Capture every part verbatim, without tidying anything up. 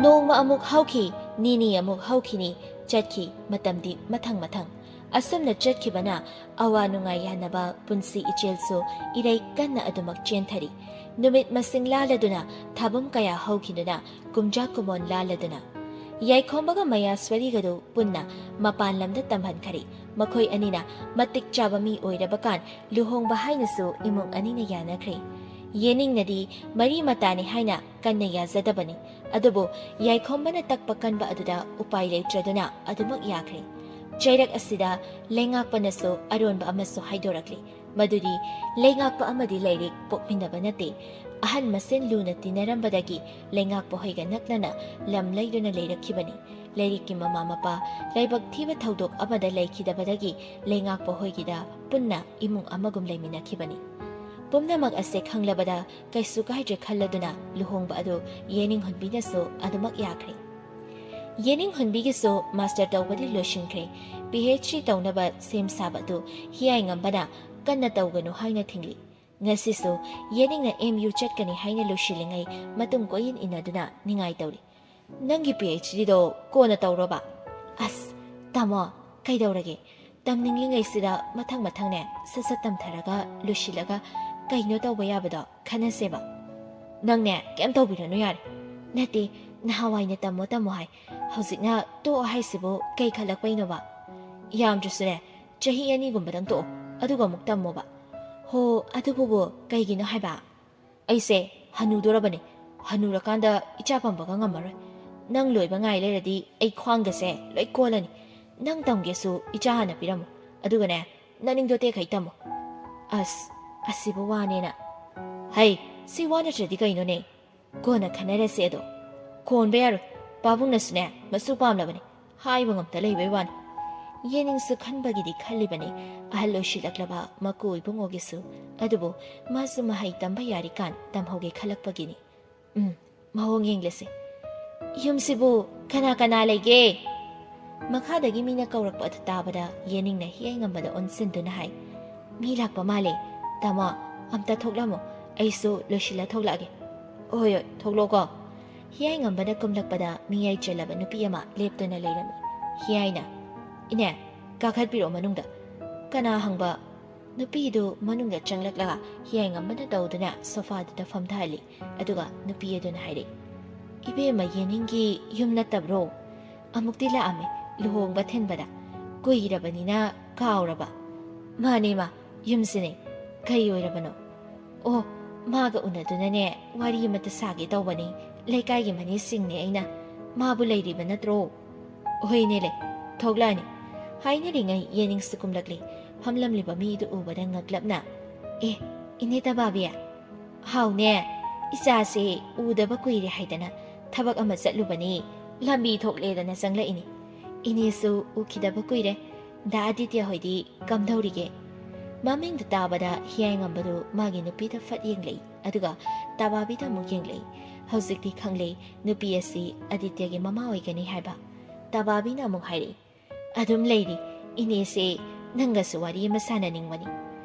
ꯅꯣꯡꯃ ꯑꯃꯨꯛ ꯍꯧꯈꯤ, ꯅꯤꯅꯤ ꯑꯃꯨꯛ ꯍꯧꯈꯤꯅꯤ, ꯆꯠꯈꯤ ꯃꯇꯝꯗꯤ ꯃꯊꯪ ꯃꯊꯪ꯫ ꯑꯁꯨꯝꯅ ꯆꯠꯈꯤꯕꯅ ꯑꯋꯥ ꯅꯨꯡꯉꯥꯏ ꯌꯥꯅꯕ ꯄꯨꯟꯁꯤ ꯏꯆꯦꯜꯁꯨ ꯏꯔꯩ ꯀꯟꯅ ꯑꯗꯨꯃꯛ ꯆꯦꯟꯊꯔꯤ꯫ ꯅꯨꯃꯤꯠ ꯃꯁꯤꯡ ꯂꯥꯜꯂꯗꯨꯅ, ꯊꯥꯕꯨꯝ ꯀꯌꯥ ꯍꯧꯈꯤꯗꯨꯅ, ꯀꯨꯝꯖꯥ ꯀꯨꯃꯣꯟ ꯂꯥꯜꯂꯗꯨꯅ꯫ ꯌꯥꯏꯈꯣꯝꯕꯒ ꯃꯌꯥꯁ꯭ꯋꯔꯤꯒꯗꯨ ꯄꯨꯟꯅ ꯃꯄꯥꯟ ꯂꯝꯗ ꯇꯝꯍꯟꯈꯔꯦ꯫ ꯃꯈꯣꯏ ꯑꯅꯤꯅ ꯃꯇꯤꯛ ꯆꯥꯕ ꯃꯤ ꯑꯣꯏꯔꯕ ꯀꯥꯟ ꯂꯨꯍꯣꯡꯕ ꯍꯥꯏꯅꯁꯨ ꯏꯃꯨꯡ ꯑꯅꯤꯅ ꯌꯥꯅꯈ꯭ꯔꯦ꯫ ꯌꯦꯅꯤꯡꯅꯗꯤ ꯃꯔꯤ ꯃꯇꯥꯅꯤ ꯍꯥꯏꯅ ꯀꯟꯅ ꯌꯥꯖꯗꯕꯅꯤ꯫ ꯑꯗꯨꯕꯨ ꯌꯥꯏꯈꯣꯝꯕꯅ ꯇꯛꯄ ꯀꯟꯕ ꯑꯗꯨꯗ ꯎꯄꯥꯏ ꯂꯩꯇ꯭ꯔꯗꯨꯅ ꯑꯗꯨꯃꯛ ꯌꯥꯈ꯭ꯔꯦ꯫ ꯆꯩꯔꯛ ꯑꯁꯤꯗ ꯂꯩꯉꯥꯛꯄꯅꯁꯨ ꯑꯔꯣꯟꯕ ꯑꯃꯁꯨ ꯍꯥꯏꯗꯣꯔꯛꯂꯤ꯫ ꯃꯗꯨꯗꯤ ꯂꯩꯉꯥꯛꯄ ꯑꯃꯗꯤ ꯂꯥꯏꯔꯤꯛ ꯄꯣꯛꯃꯤꯟꯅꯕ ꯅꯠꯇꯦ꯫ ꯑꯍꯟ ꯃꯁꯦꯟ ꯂꯨꯅ ꯇꯤꯟꯅꯔꯝꯕꯗꯒꯤ ꯂꯩꯉꯥꯛꯄ ꯍꯣꯏꯒ ꯅꯛꯅꯅ ꯂꯝ ꯂꯩꯗꯨꯅ ꯂꯩꯔꯛꯈꯤꯕꯅꯤ꯫ ꯂꯥꯏꯔꯤꯛꯀꯤ ꯃꯃꯥ ꯃꯄꯥ ꯂꯥꯏꯕꯛ ꯊꯤꯕ ꯊꯧꯗꯣꯛ ꯑꯃꯗ ꯂꯩꯈꯤꯗꯕꯗꯒꯤ ꯂꯩꯉꯥꯛꯄ ꯍꯣꯏꯒꯤꯗ ꯄꯨꯟꯅ ꯏꯃꯨꯡ ꯑꯃꯒꯨꯝ ꯂꯩꯃꯤꯟꯅꯈꯤꯕꯅꯤ꯫ ꯄꯨꯝꯅꯃꯛ ꯑꯁꯦ ꯈꯪꯂꯕꯗ ꯀꯩꯁꯨ ꯀꯥꯏꯗ꯭ꯔꯦ ꯈꯜꯂꯗꯨꯅ ꯂꯨꯍꯣꯡꯕ ꯑꯗꯨ ꯌꯦꯅꯤꯡꯍꯨꯟꯕꯤꯅꯁꯨ ꯑꯗꯨꯃꯛ ꯌꯥꯈ꯭ꯔꯦ꯫ ꯌꯦꯅꯤꯡꯍꯨꯟꯕꯤꯒꯤꯁꯨ ꯃꯥꯁꯇꯔ ꯇꯧꯕꯗꯤ ꯂꯣꯏꯁꯤꯟꯈ꯭ꯔꯦ꯫ ꯄꯤ ꯑꯩꯆ ꯗꯤ ꯇꯧꯅꯕ ꯁꯦꯝ ꯁꯥꯕ ꯑꯗꯨ ꯍꯤꯌꯥꯏꯉꯝꯕꯅ ꯀꯟꯅ ꯇꯧꯒꯅꯨ ꯍꯥꯏꯅ ꯊꯤꯡꯂꯤ꯫ ꯉꯁꯤꯁꯨ ꯌꯦꯅꯤꯡꯅ ꯑꯦꯝ ꯌꯨ ꯆꯠꯀꯅꯤ ꯍꯥꯏꯅ ꯂꯣꯏꯁꯤꯜꯂꯤꯉꯩ ꯃꯇꯨꯡ ꯀꯣꯏꯏꯟ ꯏꯟꯅꯗꯨꯅ ꯅꯤꯡꯉꯥꯏ ꯇꯧꯔꯤ꯫ "ꯅꯪꯒꯤ ꯄꯤ ꯑꯩꯆ ꯗꯤꯗꯣ ꯀꯣꯟꯅ ꯇꯧꯔꯣꯕ?" "ꯑꯁ, ꯇꯥꯃꯣ, ꯀꯩꯗꯧꯔꯒꯦ? ꯇꯝꯅꯤꯡꯂꯤꯉꯩꯁꯤꯗ ꯃꯊꯪ ꯃꯊꯪꯅꯦ ꯁꯠ ꯁꯠ ꯇꯝꯊꯔꯒ ꯂꯣꯏꯁꯤꯜꯂꯒ ꯀꯩꯅꯣ ꯇꯧꯕ ꯌꯥꯕꯗꯣ ꯈꯟꯅꯁꯦꯕ꯫" "ꯅꯪꯅꯦ ꯀꯩꯝ ꯇꯧꯕꯤꯔꯅꯨ ꯌꯥꯔꯦ꯫" "ꯅꯠꯇꯦ, ꯅꯍꯥꯟꯋꯥꯏꯅ ꯇꯝꯃꯣ ꯇꯝꯃꯣ ꯍꯥꯏ, ꯍꯧꯖꯤꯛꯅ ꯇꯣꯛꯑꯣ ꯍꯥꯏꯁꯤꯕꯨ ꯀꯩ ꯈꯜꯂꯛꯄꯩꯅꯣꯕ? ꯌꯥꯝꯗ꯭ꯔꯁꯨꯅꯦ ꯆꯍꯤ ꯑꯅꯤꯒꯨꯝꯕꯗꯪ ꯇꯣꯛꯑꯣ, ꯑꯗꯨꯒ ꯑꯃꯨꯛ ꯇꯝꯃꯣꯕ꯫" "ꯍꯣ, ꯑꯗꯨꯕꯨꯕꯨ ꯀꯩꯒꯤꯅꯣ ꯍꯥꯏꯕ?" "ꯑꯩꯁꯦ ꯍꯅꯨꯗꯣꯔꯕꯅꯤ꯫ ꯍꯅꯨꯔꯀꯥꯟꯗ ꯏꯆꯥ ꯄꯝꯕꯒ ꯉꯝꯃꯔꯣꯏ꯫ ꯅꯪ ꯂꯣꯏꯕ ꯉꯥꯏ ꯂꯩꯔꯗꯤ ꯑꯩ ꯈ꯭ꯋꯥꯡꯒꯁꯦ ꯂꯣꯏ ꯀꯣꯜꯂꯅꯤ꯫ ꯅꯪ ꯇꯝꯒꯦꯁꯨ ꯏꯆꯥ ꯍꯥꯟꯅ ꯄꯤꯔꯝꯃꯨ꯫ ꯑꯗꯨꯒꯅꯦ, ꯅꯅꯤꯡꯗꯣ ꯇꯦꯛꯈꯩ ꯇꯝꯃꯨ꯫" "ꯑꯁ, ꯑꯁꯤꯕꯨ ꯋꯥꯅꯦꯅ꯫" "ꯍꯩ, ꯁꯤ ꯋꯥ ꯅꯠꯇ꯭ꯔꯗꯤ ꯀꯩꯅꯣꯅꯦ? ꯀꯣꯟꯅ ꯈꯟꯅꯔꯁꯦ ꯑꯗꯣ꯫" "ꯈꯣꯟꯕ ꯌꯥꯔꯣꯏ꯫ ꯄꯥꯕꯨꯡꯅꯁꯨꯅꯦ ꯃꯁꯨ ꯄꯥꯝꯂꯕꯅꯤ꯫ ꯍꯥꯏꯕ ꯉꯝꯇ ꯂꯩꯕꯩ ꯋꯥꯅꯤ꯫" ꯌꯦꯅꯤꯡꯁꯨ ꯈꯟꯕꯒꯤꯗꯤ ꯈꯜꯂꯤꯕꯅꯤ, ꯑꯍꯜ ꯑꯣꯏꯁꯤꯜꯂꯛꯂꯕ ꯃꯀꯨ ꯏꯕꯨꯡꯉꯣꯒꯤꯁꯨ꯫ ꯑꯗꯨꯕꯨ ꯃꯥꯁꯨ ꯃꯍꯩ ꯇꯝꯕ ꯌꯥꯔꯤꯀꯥꯟ ꯇꯝꯍꯧꯒꯦ ꯈꯜꯂꯛꯄꯒꯤꯅꯤ꯫ "ꯎꯝ, ꯃꯑꯣꯡ ꯌꯦꯡꯂꯁꯤ꯫ ꯌꯨꯝꯁꯤꯕꯨ ꯀꯅꯥ ꯀꯅꯥ ꯂꯩꯒꯦ?" ꯃꯈꯥꯗꯒꯤ ꯃꯤꯅ ꯀꯧꯔꯛꯄ ꯑꯗꯨ ꯇꯥꯕꯗ ꯌꯦꯅꯤꯡꯅ ꯍꯤꯌꯥꯏꯉꯝꯕꯗ ꯑꯣꯟꯁꯤꯟꯗꯨꯅ ꯍꯥꯏ, "ꯃꯤ ꯂꯥꯛꯄ ꯃꯥꯜꯂꯦ꯫ ꯇꯥꯃꯣ, ꯑꯝꯇ ꯊꯣꯛꯂꯝꯃꯣ, ꯑꯩꯁꯨ ꯂꯣꯏꯁꯤꯜꯂ ꯊꯣꯛꯂꯛꯑꯒꯦ꯫" "ꯍꯣꯏ, ꯍꯣꯏ, ꯊꯣꯛꯂꯛꯑꯣꯀꯣ꯫" ꯍꯤꯌꯥꯏꯉꯝꯕꯅ ꯀꯨꯝꯂꯛꯄꯗ ꯃꯤꯌꯥꯏ ꯆꯜꯂꯕ ꯅꯨꯄꯤ ꯑꯃ ꯂꯦꯞꯇꯨꯅ ꯂꯩꯔꯝꯃꯤ꯫ ꯍꯤꯌꯥꯏꯅ, "ꯏꯅꯦ, ꯀꯥꯈꯠꯄꯤꯔꯛꯑꯣ ꯃꯅꯨꯡꯗ"꯫ "ꯀꯅꯥ ꯍꯪꯕ?" ꯅꯨꯄꯤꯗꯨ ꯃꯅꯨꯡꯗ ꯆꯪꯂꯛꯂꯒ ꯍꯤꯌꯥꯏꯉꯝꯕꯅ ꯇꯧꯗꯨꯅ ꯁꯣꯐꯥꯗꯨꯗ ꯐꯝꯊꯍꯜꯂꯤ꯫ ꯑꯗꯨꯒ ꯅꯨꯄꯤ ꯑꯗꯨꯅ ꯍꯥꯏꯔꯛꯏ, "ꯏꯕꯦꯝꯃ ꯌꯦꯅꯤꯡꯒꯤ ꯌꯨꯝ ꯅꯠꯇꯕ꯭ꯔꯣ? ꯑꯃꯨꯛꯇꯤ ꯂꯥꯛꯑꯝꯃꯦ ꯂꯨꯍꯣꯡꯕ ꯊꯤꯟꯕꯗ꯫ ꯀꯨꯏꯔꯕꯅꯤꯅ ꯀꯥꯎꯔꯕ?" "ꯃꯥꯅꯦ ꯃꯥ, ꯌꯨꯝꯁꯤꯅꯦ꯫ ꯀꯩ ꯑꯣꯏꯔꯕꯅꯣ?" "ꯑꯣ, ꯃꯥꯒ ꯎꯅꯗꯨꯅꯅꯦ ꯋꯥꯔꯤ ꯑꯃꯇ ꯁꯥꯒꯦ ꯇꯧꯕꯅꯤ, ꯂꯩꯀꯥꯏꯒꯤ ꯃꯅꯦꯁꯤꯡꯅꯦ ꯑꯩꯅ꯫ ꯃꯥꯕꯨ ꯂꯩꯔꯤꯕ ꯅꯠꯇ꯭ꯔꯣ?" "ꯍꯣꯏꯅꯦ ꯂꯩ, ꯊꯣꯛꯂꯛꯑꯅꯤ"꯫ ꯍꯥꯏꯅꯔꯤꯉꯩ ꯌꯦꯅꯤꯡꯁꯨ ꯀꯨꯝꯂꯛꯂꯤ꯫ ꯐꯝꯂꯝꯂꯤꯕ ꯃꯤꯗꯨ ꯎꯕꯗ ꯉꯛꯂꯞꯅ, "ꯑꯦ, ꯏꯅꯦ ꯇꯕꯥꯕꯤ?" "ꯍꯥꯎꯅꯦ, ꯏꯆꯥꯁꯦ ꯎꯗꯕ ꯀꯨꯏꯔꯦ ꯍꯥꯏꯗꯅ ꯊꯕꯛ ꯑꯃ ꯆꯠꯂꯨꯕꯅꯤ, ꯂꯝꯕꯤ ꯊꯣꯛꯂꯦꯗꯅ ꯆꯪꯂꯛꯏꯅꯤ꯫ ꯏꯅꯦꯁꯨ ꯎꯈꯤꯗꯕ ꯀꯨꯏꯔꯦ꯫ ꯗꯥ ꯑꯗꯤꯇ꯭ꯌ ꯍꯣꯏꯗꯤ ꯀꯝꯗꯧꯔꯤꯒꯦ?" ꯃꯃꯤꯡꯗꯨ ꯇꯥꯕꯗ ꯍꯤꯌꯥꯏꯉꯝꯕꯗꯨ ꯃꯥꯒꯤ ꯅꯨꯄꯤꯗ ꯐꯠ ꯌꯦꯡꯂꯛꯏ, ꯑꯗꯨꯒ ꯇꯕꯥꯕꯤꯗ ꯑꯃꯨꯛ ꯌꯦꯡꯂꯛꯏ꯫ ꯍꯧꯖꯤꯛꯇꯤ ꯈꯪꯂꯦ ꯅꯨꯄꯤ ꯑꯁꯤ ꯑꯗꯤꯇ꯭ꯌꯒꯤ ꯃꯃꯥ ꯑꯣꯏꯒꯅꯤ ꯍꯥꯏꯕ꯫ ꯇꯕꯥꯕꯤꯅ ꯑꯃꯨꯛ ꯍꯥꯏꯔꯛꯏ, "ꯑꯗꯨꯝ ꯂꯩꯔꯤ꯫ ꯏꯅꯦꯁꯦ ꯅꯪꯒꯁꯨ ꯋꯥꯔꯤ ꯑꯃ ꯁꯥꯟꯅꯅꯤꯡꯕꯅꯤ"꯫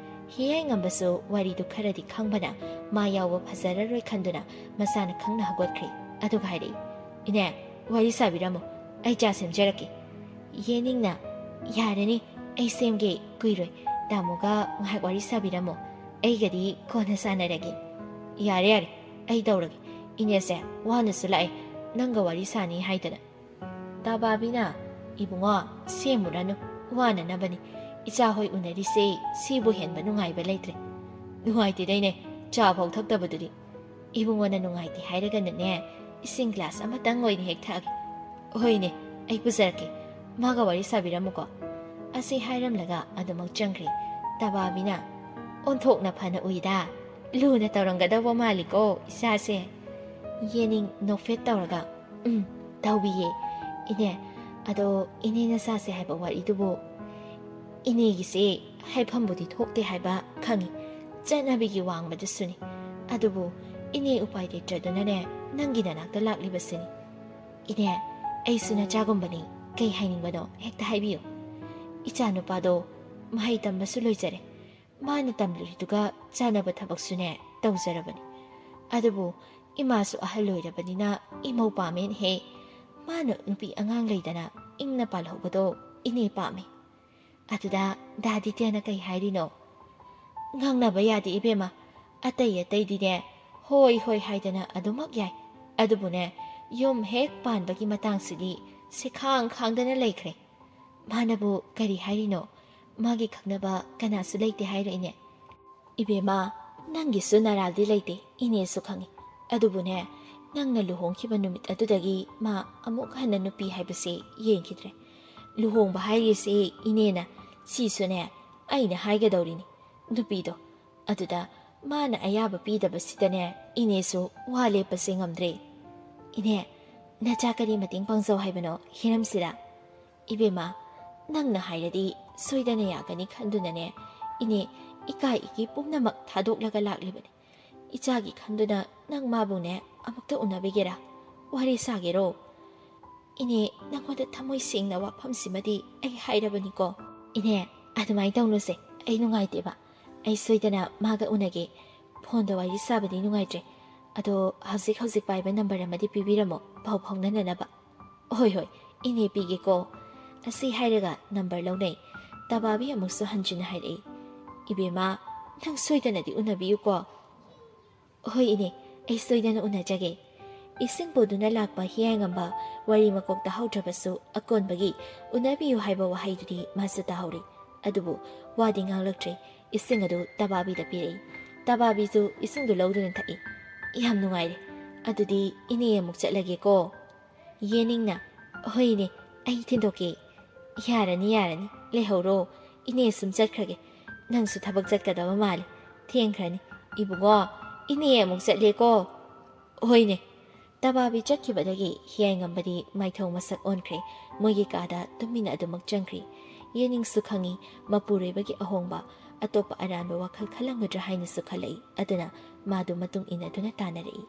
ꯍꯤꯌꯥꯏꯉꯝꯕꯁꯨ ꯋꯥꯔꯤꯗꯨ ꯈꯔꯗꯤ ꯈꯪꯕꯅ ꯃꯥ ꯌꯥꯎꯕ ꯐꯖꯔꯔꯣꯏ ꯈꯟꯗꯨꯅ ꯃꯁꯥꯅ ꯈꯪꯅ ꯍꯧꯒꯠꯈ꯭ꯔꯦ꯫ ꯑꯗꯨꯒ ꯍꯥꯏꯔꯛꯏ, "ꯏꯅꯦ, ꯋꯥꯔꯤ ꯁꯥꯕꯤꯔꯝꯃꯣ, ꯑꯩ ꯆꯥ ꯁꯦꯝꯖꯔꯛꯀꯦ"꯫ ꯌꯦꯅꯤꯡꯅ, "ꯌꯥꯔꯅꯤ, ꯑꯩ ꯁꯦꯝꯒꯦ, ꯀꯨꯏꯔꯣꯏ꯫ ꯇꯥꯃꯣꯒ ꯉꯥꯏꯍꯥꯛ ꯋꯥꯔꯤ ꯁꯥꯕꯤꯔꯝꯃꯣ, ꯑꯩꯒꯗꯤ ꯀꯣꯟꯅ ꯁꯥꯟꯅꯔꯒꯦ"꯫ "ꯌꯥꯔꯦ ꯌꯥꯔꯦ, ꯑꯩ ꯇꯧꯔꯒꯦ꯫ ꯏꯅꯦꯁꯦ ꯋꯥꯅꯁꯨ ꯂꯥꯛꯑꯦ, ꯅꯪꯒ ꯋꯥꯔꯤ ꯁꯥꯅꯤ ꯍꯥꯏꯗꯅ"꯫ ꯇꯕꯥꯕꯤꯅ, "ꯏꯕꯨꯡꯉꯣ, ꯁꯦꯝꯃꯨꯔꯅꯨ, ꯋꯥꯅꯅꯕꯅꯤ꯫ ꯏꯆꯥ ꯍꯣꯏ ꯎꯅꯔꯤꯁꯦ ꯁꯤꯕꯨ ꯍꯦꯟꯕ ꯅꯨꯡꯉꯥꯏꯕ ꯂꯩꯇ꯭ꯔꯦ"꯫ "ꯅꯨꯡꯉꯥꯏꯇꯦꯗꯩꯅꯦ, ꯆꯥ ꯐꯥꯎ ꯊꯛꯇꯕꯗꯨꯗꯤ"꯫ "ꯏꯕꯨꯡꯉꯣꯅ ꯅꯨꯡꯉꯥꯏꯇꯦ ꯍꯥꯏꯔꯒꯅꯅꯦ, ꯏꯁꯤꯡ ꯒ꯭ꯂꯥꯁ ꯑꯃꯇꯪ ꯑꯣꯏꯅ ꯍꯦꯛ ꯊꯛꯑꯒꯦ"꯫ "ꯍꯣꯏꯅꯦ, ꯑꯩ ꯄꯨꯖꯔꯛꯀꯦ꯫ ꯃꯥꯒ ꯋꯥꯔꯤ ꯁꯥꯕꯤꯔꯝꯃꯨꯀꯣ"꯫ ꯑꯁꯤ ꯍꯥꯏꯔꯝꯂꯒ ꯑꯗꯨꯃꯛ ꯆꯪꯈ꯭ꯔꯦ꯫ ꯇꯕꯥꯕꯤꯅ, "ꯑꯣꯟꯊꯣꯛꯅ ꯐꯅ ꯎꯏꯗ꯫ ꯂꯨꯅ ꯇꯧꯔꯝꯒꯗꯧꯕ ꯃꯥꯜꯂꯤꯀꯣ ꯏꯆꯥꯁꯦ"꯫ ꯌꯦꯅꯤꯡ ꯅꯣꯛꯐꯦꯠ ꯇꯧꯔꯒ, "ꯎꯝ, ꯇꯧꯕꯤꯌꯦ꯫ ꯏꯅꯦ, ꯑꯗꯣ ꯏꯅꯦꯅ ꯁꯥꯁꯦ ꯍꯥꯏꯕ ꯋꯥꯔꯤꯗꯨꯕꯨ?" "ꯏꯅꯦꯒꯤꯁꯦ ꯍꯥꯏꯐꯝꯕꯨꯗꯤ ꯊꯣꯛꯇꯦ ꯍꯥꯏꯕ ꯈꯪꯉꯤ꯫ ꯆꯠꯅꯕꯤꯒꯤ ꯋꯥꯡꯃꯗꯁꯨꯅꯤ꯫ ꯑꯗꯨꯕꯨ ꯏꯅꯦ ꯎꯄꯥꯏ ꯂꯩꯇ꯭ꯔꯗꯨꯅꯅꯦ ꯅꯪꯒꯤ ꯅꯅꯥꯛꯇ ꯂꯥꯛꯂꯤꯕꯁꯤꯅꯤ꯫ ꯏꯅꯦ, ꯑꯩꯁꯨ ꯅꯆꯥꯒꯨꯝꯕꯅꯤ꯫ ꯀꯩ ꯍꯥꯏꯅꯤꯡꯕꯅꯣ ꯍꯦꯛꯇ ꯍꯥꯏꯕꯤꯌꯨ꯫ ꯏꯆꯥ ꯅꯨꯄꯥꯗꯣ ꯃꯍꯩ ꯇꯝꯕꯁꯨ ꯂꯣꯏꯖꯔꯦ꯫ ꯃꯥꯅ ꯇꯝꯂꯤꯗꯨꯒ ꯆꯥꯟꯅꯕ ꯊꯕꯛꯁꯨꯅꯦ ꯇꯧꯖꯔꯕꯅꯤ꯫ ꯑꯗꯨꯕꯨ ꯏꯃꯥꯁꯨ ꯑꯍꯜ ꯑꯣꯏꯔꯕꯅꯤꯅ ꯏꯃꯧ ꯄꯥꯝꯃꯦꯅ ꯍꯦ꯫ ꯃꯥꯅ ꯅꯨꯄꯤ ꯑꯉꯥꯡ ꯂꯩꯗꯅ ꯏꯪꯅ ꯄꯥꯜꯍꯧꯕꯗꯣ ꯏꯅꯦ ꯄꯥꯝꯃꯦ꯫ ꯑꯗꯨꯗ ꯗꯥ ꯗꯤꯇ꯭ꯌꯅ ꯀꯩ ꯍꯥꯏꯔꯤꯅꯣ? ꯉꯥꯡꯅꯕ ꯌꯥꯗꯦ ꯏꯕꯦꯝꯃ꯫ ꯑꯇꯩ ꯑꯇꯩꯗꯤꯅꯦ, ꯍꯣꯏ ꯍꯣꯏ ꯍꯥꯏꯗꯅ ꯑꯗꯨꯃꯛ ꯌꯥꯏ꯫ ꯑꯗꯨꯕꯨꯅꯦ, ꯌꯨꯝ ꯍꯦꯛ ꯄꯥꯟꯕꯒꯤ ꯃꯇꯥꯡꯁꯤꯗꯤ ꯁꯦꯈꯥꯡ ꯈꯥꯡꯗꯅ ꯂꯩꯈ꯭ꯔꯦ꯫ ꯃꯥꯅꯕꯨ ꯀꯔꯤ ꯍꯥꯏꯔꯤꯅꯣ? ꯃꯥꯒꯤ ꯈꯪꯅꯕ ꯀꯅꯥꯁꯨ ꯂꯩꯇꯦ ꯍꯥꯏꯔꯣ ꯏꯅꯦ? ꯏꯕꯦꯝꯃ, ꯅꯪꯒꯤꯁꯨ ꯅꯔꯥꯜꯗꯤ ꯂꯩꯇꯦ, ꯏꯅꯦꯁꯨ ꯈꯪꯉꯤ꯫ ꯑꯗꯨꯕꯨꯅꯦ, ꯅꯪꯅ ꯂꯨꯍꯣꯡꯈꯤꯕ ꯅꯨꯃꯤꯠ ꯑꯗꯨꯗꯒꯤ ꯃꯥ ꯑꯃꯨꯛ ꯍꯟꯅ ꯅꯨꯄꯤ ꯍꯥꯏꯕꯁꯦ ꯌꯦꯡꯈꯤꯗ꯭ꯔꯦ꯫ ꯂꯨꯍꯣꯡꯕ ꯍꯥꯏꯔꯤꯁꯦ ꯏꯅꯦꯅ, ꯁꯤꯁꯨꯅꯦ ꯑꯩꯅ ꯍꯥꯏꯒꯗꯧꯔꯤꯅꯤ꯫ ꯅꯨꯄꯤꯗꯣ ꯑꯗꯨꯗ ꯃꯥꯅ ꯑꯌꯥꯕ ꯄꯤꯗꯕꯁꯤꯗꯅꯦ ꯏꯅꯦꯁꯨ ꯋꯥ ꯂꯦꯞꯄꯁꯦ ꯉꯝꯗ꯭ꯔꯦ꯫ ꯏꯅꯦ, ꯅꯆꯥ ꯀꯔꯤ ꯃꯇꯦꯡ ꯄꯥꯡꯖꯧ ꯍꯥꯏꯕꯅꯣ ꯍꯤꯔꯝꯁꯤꯗ? ꯏꯕꯦꯝꯃ, ꯅꯪꯅ ꯍꯥꯏꯔꯗꯤ ꯁꯣꯏꯗꯅ ꯌꯥꯒꯅꯤ ꯈꯟꯗꯨꯅꯅꯦ ꯏꯅꯦ, ꯏꯀꯥꯏ ꯏꯒꯤ ꯄꯨꯝꯅꯃꯛ ꯊꯥꯗꯣꯛꯂꯒ ꯂꯥꯛꯂꯤꯕꯅꯤ꯫ ꯏꯆꯥꯒꯤ ꯈꯟꯗꯨꯅ ꯅꯪ ꯃꯥꯕꯨꯅꯦ ꯑꯃꯨꯛꯇ ꯎꯅꯕꯤꯒꯦꯔꯥ? ꯋꯥꯔꯤ ꯁꯥꯒꯦꯔꯣ? ꯏꯅꯦ, ꯅꯪꯉꯣꯟꯗ ꯊꯃꯣꯏ ꯁꯦꯡꯅ ꯋꯥꯐꯝꯁꯤꯃꯗꯤ ꯑꯩ ꯍꯥꯏꯔꯕꯅꯤꯀꯣ꯫ ꯏꯅꯦ, ꯑꯗꯨꯃꯥꯏꯅ ꯇꯧꯅꯨꯁꯦ, ꯑꯩ ꯅꯨꯡꯉꯥꯏꯇꯦꯕ꯫ ꯑꯩ ꯁꯣꯏꯗꯅ ꯃꯥꯒ ꯎꯅꯒꯦ꯫ ꯐꯣꯟꯗ ꯋꯥꯔꯤ ꯁꯥꯕꯗꯤ ꯅꯨꯡꯉꯥꯏꯇ꯭ꯔꯦ꯫ ꯑꯗꯣ ꯍꯧꯖꯤꯛ ꯍꯧꯖꯤꯛ ꯄꯥꯏꯕ ꯅꯝꯕꯔ ꯑꯃꯗꯤ ꯄꯤꯕꯤꯔꯝꯃꯣ, ꯄꯥꯎ ꯐꯥꯎꯅꯅꯅꯕ꯫ ꯍꯣꯏ ꯍꯣꯏ, ꯏꯅꯦ ꯄꯤꯒꯦꯀꯣ꯫ ꯑꯁꯤ ꯍꯥꯏꯔꯒ ꯅꯝꯕꯔ ꯂꯧꯅꯩ꯫ ꯇꯕꯥꯕꯤ ꯑꯃꯨꯛꯁꯨ ꯍꯟꯖꯤꯟꯅ ꯍꯥꯏꯔꯛꯏ, "ꯏꯕꯦꯝꯃ, ꯅꯪ ꯁꯣꯏꯗꯅꯗꯤ ꯎꯅꯕꯤꯌꯨꯀꯣ"꯫ "ꯍꯣꯏ ꯏꯅꯦ, ꯑꯩ ꯁꯣꯏꯗꯅ ꯎꯅꯖꯒꯦ"꯫ ꯏꯁꯤꯡ ꯄꯨꯗꯨꯅ ꯂꯥꯛꯄ ꯍꯤꯌꯥꯏꯉꯝꯕ ꯋꯥꯔꯤ ꯃꯀꯣꯛ ꯇꯥꯍꯧꯗ꯭ꯔꯕꯁꯨ ꯑꯀꯣꯟꯕꯒꯤ "ꯎꯅꯕꯤꯌꯨ" ꯍꯥꯏꯕ ꯋꯥꯍꯩꯗꯨꯗꯤ ꯃꯥꯁꯨ ꯇꯥꯍꯧꯔꯤ꯫ ꯑꯗꯨꯕꯨ ꯋꯥꯗꯤ ꯉꯥꯡꯂꯛꯇ꯭ꯔꯦ꯫ ꯏꯁꯤꯡ ꯑꯗꯨ ꯇꯕꯥꯕꯤꯗ ꯄꯤꯔꯛꯏ꯫ ꯇꯕꯥꯕꯤꯁꯨ ꯏꯁꯤꯡꯗꯨ ꯂꯧꯗꯨꯅ ꯊꯛꯏ꯫ "ꯌꯥꯝ ꯅꯨꯡꯉꯥꯏꯔꯦ꯫ ꯑꯗꯨꯗꯤ ꯏꯅꯦ ꯑꯃꯨꯛ ꯆꯠꯂꯒꯦꯀꯣ"꯫ ꯌꯦꯅꯤꯡꯅ, "ꯍꯣꯏꯅꯦ, ꯑꯩ ꯊꯤꯟꯗꯣꯛꯀꯦ"꯫ "ꯌꯥꯔꯅꯤ, ꯌꯥꯔꯅꯤ, ꯂꯩꯍꯧꯔꯣ꯫ ꯏꯅꯦ ꯁꯨꯝ ꯆꯠꯈ꯭ꯔꯒꯦ꯫ ꯅꯪꯁꯨ ꯊꯕꯛ ꯆꯠꯀꯗꯕ ꯃꯥꯜꯂꯦ꯫ ꯊꯦꯡꯈ꯭ꯔꯅꯤ꯫ ꯏꯕꯨꯡꯉꯣ, ꯏꯅꯦ ꯑꯃꯨꯛ ꯆꯠꯂꯦꯀꯣ"꯫ "ꯍꯣꯏꯅꯦ"꯫ ꯇꯕꯥꯕꯤ ꯆꯠꯈꯤꯕꯗꯒꯤ ꯍꯤꯌꯥꯏꯉꯝꯕꯗꯤ ꯃꯥꯏꯊꯣꯡ ꯃꯁꯛ ꯑꯣꯟꯈ꯭ꯔꯦ꯫ ꯃꯣꯏꯒꯤ ꯀꯥꯗ ꯇꯨꯃꯤꯟꯅ ꯑꯗꯨꯃꯛ ꯆꯪꯈ꯭ꯔꯤ꯫ ꯌꯦꯅꯤꯡꯁꯨ ꯈꯪꯏ, ꯃꯄꯨꯔꯣꯏꯕꯒꯤ ꯑꯍꯣꯡꯕ ꯑꯇꯣꯞꯄ ꯑꯔꯥꯟꯕ ꯋꯥꯈꯜ ꯈꯜꯂꯝꯒꯗ꯭ꯔꯥ ꯍꯥꯏꯅꯁꯨ ꯈꯜꯂꯛꯏ꯫ ꯑꯗꯨꯅ ꯃꯥꯗꯨ ꯃꯇꯨꯡ ꯏꯟꯅꯗꯨꯅ ꯇꯥꯅꯔꯛꯏ꯫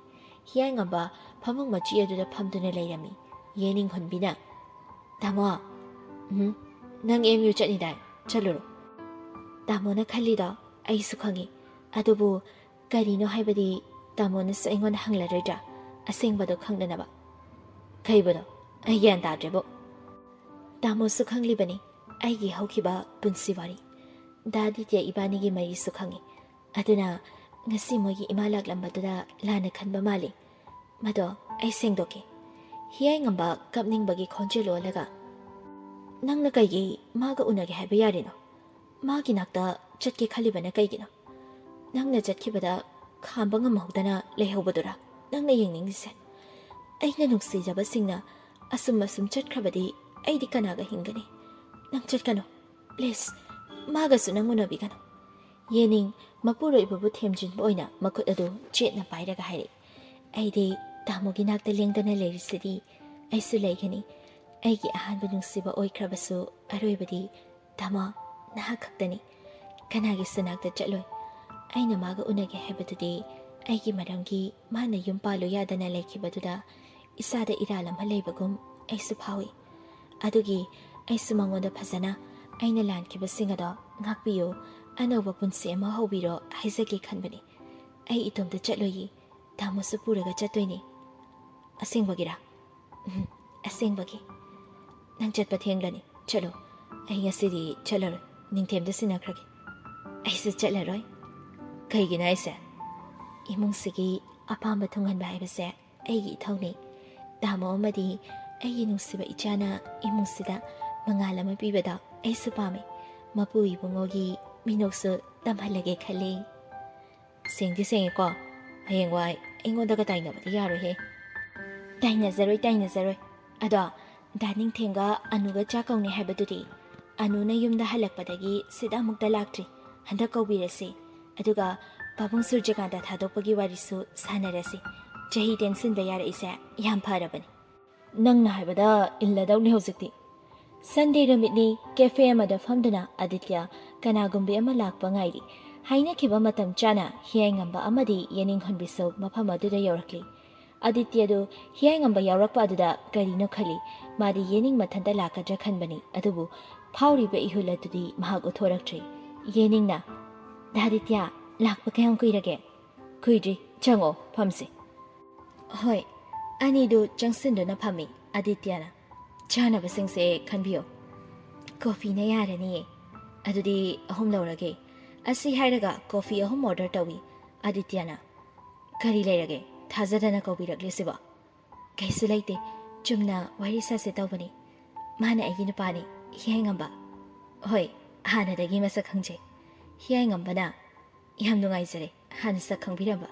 ꯍꯤꯌꯥꯏꯉꯝꯕ ꯐꯃꯨꯡ ꯃꯆꯤ ꯑꯗꯨꯗ ꯐꯝꯗꯨꯅ ꯂꯩꯔꯝꯃꯤ꯫ ꯌꯦꯅꯤꯡ ꯍꯨꯟꯕꯤꯅ, "ꯇꯥꯃꯣ"꯫ "ꯎꯝ, ꯅꯪ ꯑꯦꯝ ꯌꯨ ꯆꯠꯅꯤꯗꯥꯏ? ꯆꯠꯂꯨꯔꯣ"꯫ "ꯇꯥꯃꯣꯅ ꯈꯜꯂꯤꯗꯣ ꯑꯩꯁꯨ ꯈꯪꯉꯤ꯫ ꯑꯗꯨꯕꯨ ꯀꯔꯤꯅꯣ ꯍꯥꯏꯕꯗꯤ ꯇꯥꯃꯣꯅꯁꯨ ꯑꯩꯉꯣꯟꯗ ꯍꯪꯂꯔꯣꯏꯗ꯭ꯔꯥ? ꯑꯁꯦꯡꯕꯗꯣ ꯈꯪꯗꯅꯕ꯫ ꯀꯩꯕꯅꯣ? ꯑꯩ ꯒ꯭ꯌꯥꯟ ꯇꯥꯗ꯭ꯔꯦꯕꯣ꯫ ꯇꯥꯃꯣꯁꯨ ꯈꯪꯂꯤꯕꯅꯤ ꯑꯩꯒꯤ ꯍꯧꯈꯤꯕ ꯄꯨꯟꯁꯤ ꯋꯥꯔꯤ꯫ ꯗꯥ ꯑꯥꯗꯤꯇ꯭ꯌ ꯏꯕꯥꯅꯤꯒꯤ ꯃꯔꯤꯁꯨ ꯈꯪꯏ꯫ ꯑꯗꯨꯅ ꯉꯁꯤ ꯃꯣꯏꯒꯤ ꯏꯃꯥ ꯂꯥꯛꯂꯝꯕꯗꯨꯗ ꯂꯥꯟꯅ ꯈꯟꯕ ꯃꯥꯜꯂꯤ꯫ ꯃꯗꯣ ꯑꯩ ꯁꯦꯡꯗꯣꯛꯀꯦ꯫ ꯍꯤꯌꯥꯏꯉꯝꯕ ꯀꯞꯅꯤꯡꯕꯒꯤ ꯈꯣꯟꯖꯦꯜ ꯑꯣꯜꯂꯒ, "ꯅꯪꯅ ꯀꯩꯒꯤ ꯃꯥꯒ ꯎꯅꯒꯦ ꯍꯥꯏꯕ ꯌꯥꯔꯤꯅꯣ? ꯃꯥꯒꯤ ꯅꯥꯛꯇ ꯆꯠꯀꯦ ꯈꯜꯂꯤꯕꯅ ꯀꯩꯒꯤꯅꯣ? ꯅꯪꯅ ꯆꯠꯈꯤꯕꯗ ꯈꯥꯝꯕ ꯉꯝꯍꯧꯗꯅ ꯂꯩꯍꯧꯕꯗꯨꯔꯥ ꯅꯪꯅ ꯌꯦꯡꯅꯤꯡꯉꯤꯁꯦ? ꯑꯩꯅ ꯅꯨꯡꯁꯤꯖꯕꯁꯤꯡꯅ ꯑꯁꯨꯝ ꯑꯁꯨꯝ ꯆꯠꯈ꯭ꯔꯕꯗꯤ ꯑꯩꯗꯤ ꯀꯅꯥꯒ ꯍꯤꯡꯒꯅꯤ? ꯅꯪ ꯆꯠꯀꯅꯨ, ꯄ꯭ꯂꯤꯖ꯫ ꯃꯥꯒꯁꯨ ꯅꯪ ꯎꯅꯕꯤꯒꯅꯨ꯫" ꯌꯦꯅꯤꯡ ꯃꯄꯨꯔꯣꯏꯕꯕꯨ ꯊꯦꯝꯖꯤꯟꯕ ꯑꯣꯏꯅ ꯃꯈꯨꯠ ꯑꯗꯨ ꯆꯦꯠꯅ ꯄꯥꯏꯔꯒ ꯍꯥꯏꯔꯛꯏ꯫ "ꯑꯩꯗꯤ ꯇꯥꯃꯣꯒꯤ ꯅꯥꯛꯇ ꯂꯦꯡꯗꯅ ꯂꯩꯔꯤꯁꯤꯗꯤ꯫ ꯑꯩꯁꯨ ꯂꯩꯒꯅꯤ꯫ ꯑꯩꯒꯤ ꯑꯍꯥꯟꯕ ꯅꯨꯡꯁꯤꯕ ꯑꯣꯏꯈ꯭ꯔꯕꯁꯨ ꯑꯔꯣꯏꯕꯗꯤ ꯇꯥꯃꯣ, ꯅꯍꯥꯛ ꯈꯛꯇꯅꯤ꯫ ꯀꯅꯥꯒꯤꯁꯨ ꯅꯥꯛꯇ ꯆꯠꯂꯣꯏ꯫ ꯑꯩꯅ ꯃꯥꯒ ꯎꯅꯒꯦ ꯍꯥꯏꯕꯗꯨꯗꯤ ꯑꯩꯒꯤ ꯃꯔꯝꯒꯤ ꯃꯥꯅ ꯌꯨꯝ ꯄꯥꯜꯂꯨ ꯌꯥꯗꯅ ꯂꯩꯈꯤꯕꯗꯨꯗ ꯏꯁꯥꯗ ꯏꯔꯥꯜ ꯑꯃ ꯂꯩꯕꯒꯨꯝ ꯑꯩꯁꯨ ꯐꯥꯎꯏ꯫ ꯑꯗꯨꯒꯤ ꯑꯩꯁꯨ ꯃꯉꯣꯟꯗ ꯐꯖꯅ ꯑꯩꯅ ꯂꯥꯟꯈꯤꯕꯁꯤꯡ ꯑꯗꯣ ꯉꯥꯛꯄꯤꯌꯨ, ꯑꯅꯧꯕ ꯄꯨꯟꯁꯤ ꯑꯃ ꯍꯧꯕꯤꯔꯣ ꯍꯥꯏꯖꯒꯦ ꯈꯟꯕꯅꯤ꯫ ꯑꯩ ꯏꯇꯣꯝꯇ ꯆꯠꯂꯣꯏꯌꯦ, ꯇꯥꯃꯣꯁꯨ ꯄꯨꯔꯒ ꯆꯠꯇꯣꯏꯅꯤ꯫" "ꯑꯁꯦꯡꯕꯒꯤꯔꯥ?" "ꯎꯝ, ꯑꯁꯦꯡꯕꯒꯤ꯫" "ꯅꯪ ꯆꯠꯄ ꯊꯦꯡꯂꯅꯤ, ꯆꯠꯂꯣ꯫ ꯑꯩ ꯉꯁꯤꯗꯤ ꯆꯠꯂꯔꯣꯏ, ꯅꯤꯡꯊꯦꯝꯗ ꯁꯤꯟꯅꯈ꯭ꯔꯒꯦ꯫" "ꯑꯩꯁꯨ ꯆꯠꯂꯔꯣꯏ꯫" "ꯀꯩꯒꯤꯅꯣ ꯍꯥꯏꯁꯦ?" "ꯏꯃꯨꯡꯁꯤꯒꯤ ꯑꯄꯥꯝꯕ ꯊꯨꯡꯍꯟꯕ ꯍꯥꯏꯕꯁꯦ ꯑꯩꯒꯤ ꯏꯊꯧꯅꯤ꯫ ꯇꯥꯃꯣ ꯑꯃꯗꯤ ꯑꯩꯒꯤ ꯅꯨꯡꯁꯤꯕ ꯏꯆꯥꯅ ꯏꯃꯨꯡꯁꯤꯗ ꯃꯉꯥꯜ ꯑꯃ ꯄꯤꯕꯗꯣ ꯑꯩꯁꯨ ꯄꯥꯝꯃꯤ꯫ ꯃꯄꯨ ꯏꯕꯨꯡꯉꯣꯒꯤ ꯃꯤꯅꯣꯛꯁꯨ ꯇꯝꯍꯜꯂꯒꯦ ꯈꯜꯂꯤ꯫" "ꯁꯦꯡꯗꯤ ꯁꯦꯡꯉꯦꯀꯣ꯫ ꯍꯌꯦꯡꯋꯥꯏ ꯑꯩꯉꯣꯟꯗꯒ ꯇꯥꯏꯅꯕꯗꯤ ꯌꯥꯔꯣꯏꯍꯦ꯫" "ꯇꯥꯏꯅꯖꯔꯣꯏ, ꯇꯥꯏꯅꯖꯔꯣꯏ꯫ ꯑꯗꯣ ꯗꯥ ꯅꯤꯡꯊꯦꯝꯒ ꯑꯅꯨꯒ ꯆꯥꯛ ꯀꯧꯅꯤ ꯍꯥꯏꯕꯗꯨꯗꯤ? ꯑꯅꯨꯅ ꯌꯨꯝꯗ ꯍꯜꯂꯛꯄꯗꯒꯤ ꯁꯤꯗ ꯑꯃꯨꯛꯇ ꯂꯥꯛꯇ꯭ꯔꯤ꯫ ꯍꯟꯗꯛ ꯀꯧꯕꯤꯔꯁꯤ꯫ ꯑꯗꯨꯒ ꯄꯥꯕꯨꯡ ꯁꯨꯔꯖꯀꯥꯟꯇ ꯊꯥꯗꯣꯛꯄꯒꯤ ꯋꯥꯔꯤꯁꯨ ꯁꯥꯟꯅꯔꯁꯤ꯫ ꯆꯍꯤ ꯇꯦꯟꯁꯤꯟꯕ ꯌꯥꯔꯛꯏꯁꯦ ꯌꯥꯝ ꯐꯔꯕꯅꯤ꯫" "ꯅꯪꯅ ꯍꯥꯏꯕꯗ ꯏꯜꯂꯗꯧꯅꯤ ꯍꯧꯖꯤꯛꯇꯤ꯫" ꯁꯟꯗꯦ ꯅꯨꯃꯤꯠꯅꯤ꯫ ꯀꯦꯐꯦ ꯑꯃꯗ ꯐꯝꯗꯨꯅ ꯑꯥꯗꯤꯇ꯭ꯌ ꯀꯅꯥꯒꯨꯝꯕꯤ ꯑꯃ ꯂꯥꯛꯄ ꯉꯥꯏꯔꯤ꯫ ꯍꯥꯏꯅꯈꯤꯕ ꯃꯇꯝ ꯆꯥꯅ ꯍꯤꯌꯥꯏꯉꯝꯕ ꯑꯃꯗꯤ ꯌꯦꯅꯤꯡꯍꯣꯟꯕꯤꯁꯨ ꯃꯐꯝ ꯑꯗꯨꯗ ꯌꯧꯔꯛꯂꯤ꯫ ꯑꯥꯗꯤꯇ꯭ꯌꯗꯨ ꯍꯤꯌꯥꯏꯉꯝꯕ ꯌꯥꯎꯔꯛꯄ ꯑꯗꯨꯗ ꯀꯔꯤꯅꯣ ꯈꯜꯂꯤ꯫ ꯃꯥꯗꯤ ꯌꯦꯅꯤꯡ ꯃꯊꯟꯇ ꯂꯥꯛꯀꯗ꯭ꯔꯥ ꯈꯟꯕꯅꯤ, ꯑꯗꯨꯕꯨ ꯐꯥꯎꯔꯤꯕ ꯏꯍꯨꯜ ꯑꯗꯨꯗꯤ ꯃꯍꯥꯛ ꯎꯠꯊꯣꯔꯛꯇ꯭ꯔꯤ꯫ ꯌꯦꯅꯤꯡꯅ, "ꯗꯥ ꯑꯥꯗꯤꯇ꯭ꯌ, ꯂꯥꯛꯄ ꯀꯌꯥꯝ ꯀꯨꯏꯔꯒꯦ?" "ꯀꯨꯏꯗ꯭ꯔꯤ, ꯆꯪꯉꯣ, ꯐꯝꯁꯤ꯫ ꯍꯣꯏ, ꯑꯅꯤꯗꯨ ꯆꯪꯁꯤꯟꯗꯨꯅ ꯐꯝꯃꯤ꯫ ꯑꯗꯤꯇ꯭ꯌꯅ, "ꯆꯥꯅꯕꯁꯤꯡꯁꯦ ꯈꯟꯕꯤꯌꯣ꯫ ꯀꯣꯐꯤꯅ ꯌꯥꯔꯅꯤꯌꯦ꯫ ꯑꯗꯨꯗꯤ ꯑꯍꯨꯝ ꯂꯧꯔꯒꯦ"꯫ ꯑꯁꯤ ꯍꯥꯏꯔꯒ ꯀꯣꯐꯤ ꯑꯍꯨꯝ ꯑꯣꯔꯗꯔ ꯇꯧꯏ꯫ ꯑꯗꯤꯇ꯭ꯌꯅ, "ꯀꯔꯤ ꯂꯩꯔꯒꯦ ꯊꯥꯖꯗꯅ ꯀꯧꯕꯤꯔꯛꯂꯤꯁꯤꯕꯣ?" "ꯀꯩꯁꯨ ꯂꯩꯇꯦ, ꯆꯨꯝꯅ ꯋꯥꯔꯤ ꯁꯥꯁꯦ ꯇꯧꯕꯅꯤ꯫ ꯃꯥꯅ ꯑꯩꯒꯤ ꯅꯨꯄꯥꯅꯤ, ꯍꯤꯌꯥꯏꯉꯝꯕ꯫ ꯍꯣꯏ, ꯍꯥꯟꯅꯗꯒꯤ ꯃꯁꯛ ꯈꯪꯖꯩ"꯫ ꯍꯤꯌꯥꯏꯉꯝꯕꯅ, "ꯌꯥꯝ ꯅꯨꯡꯉꯥꯏꯖꯔꯦ ꯍꯥꯟꯅ ꯁꯛ ꯈꯪꯕꯤꯔꯝꯕ꯫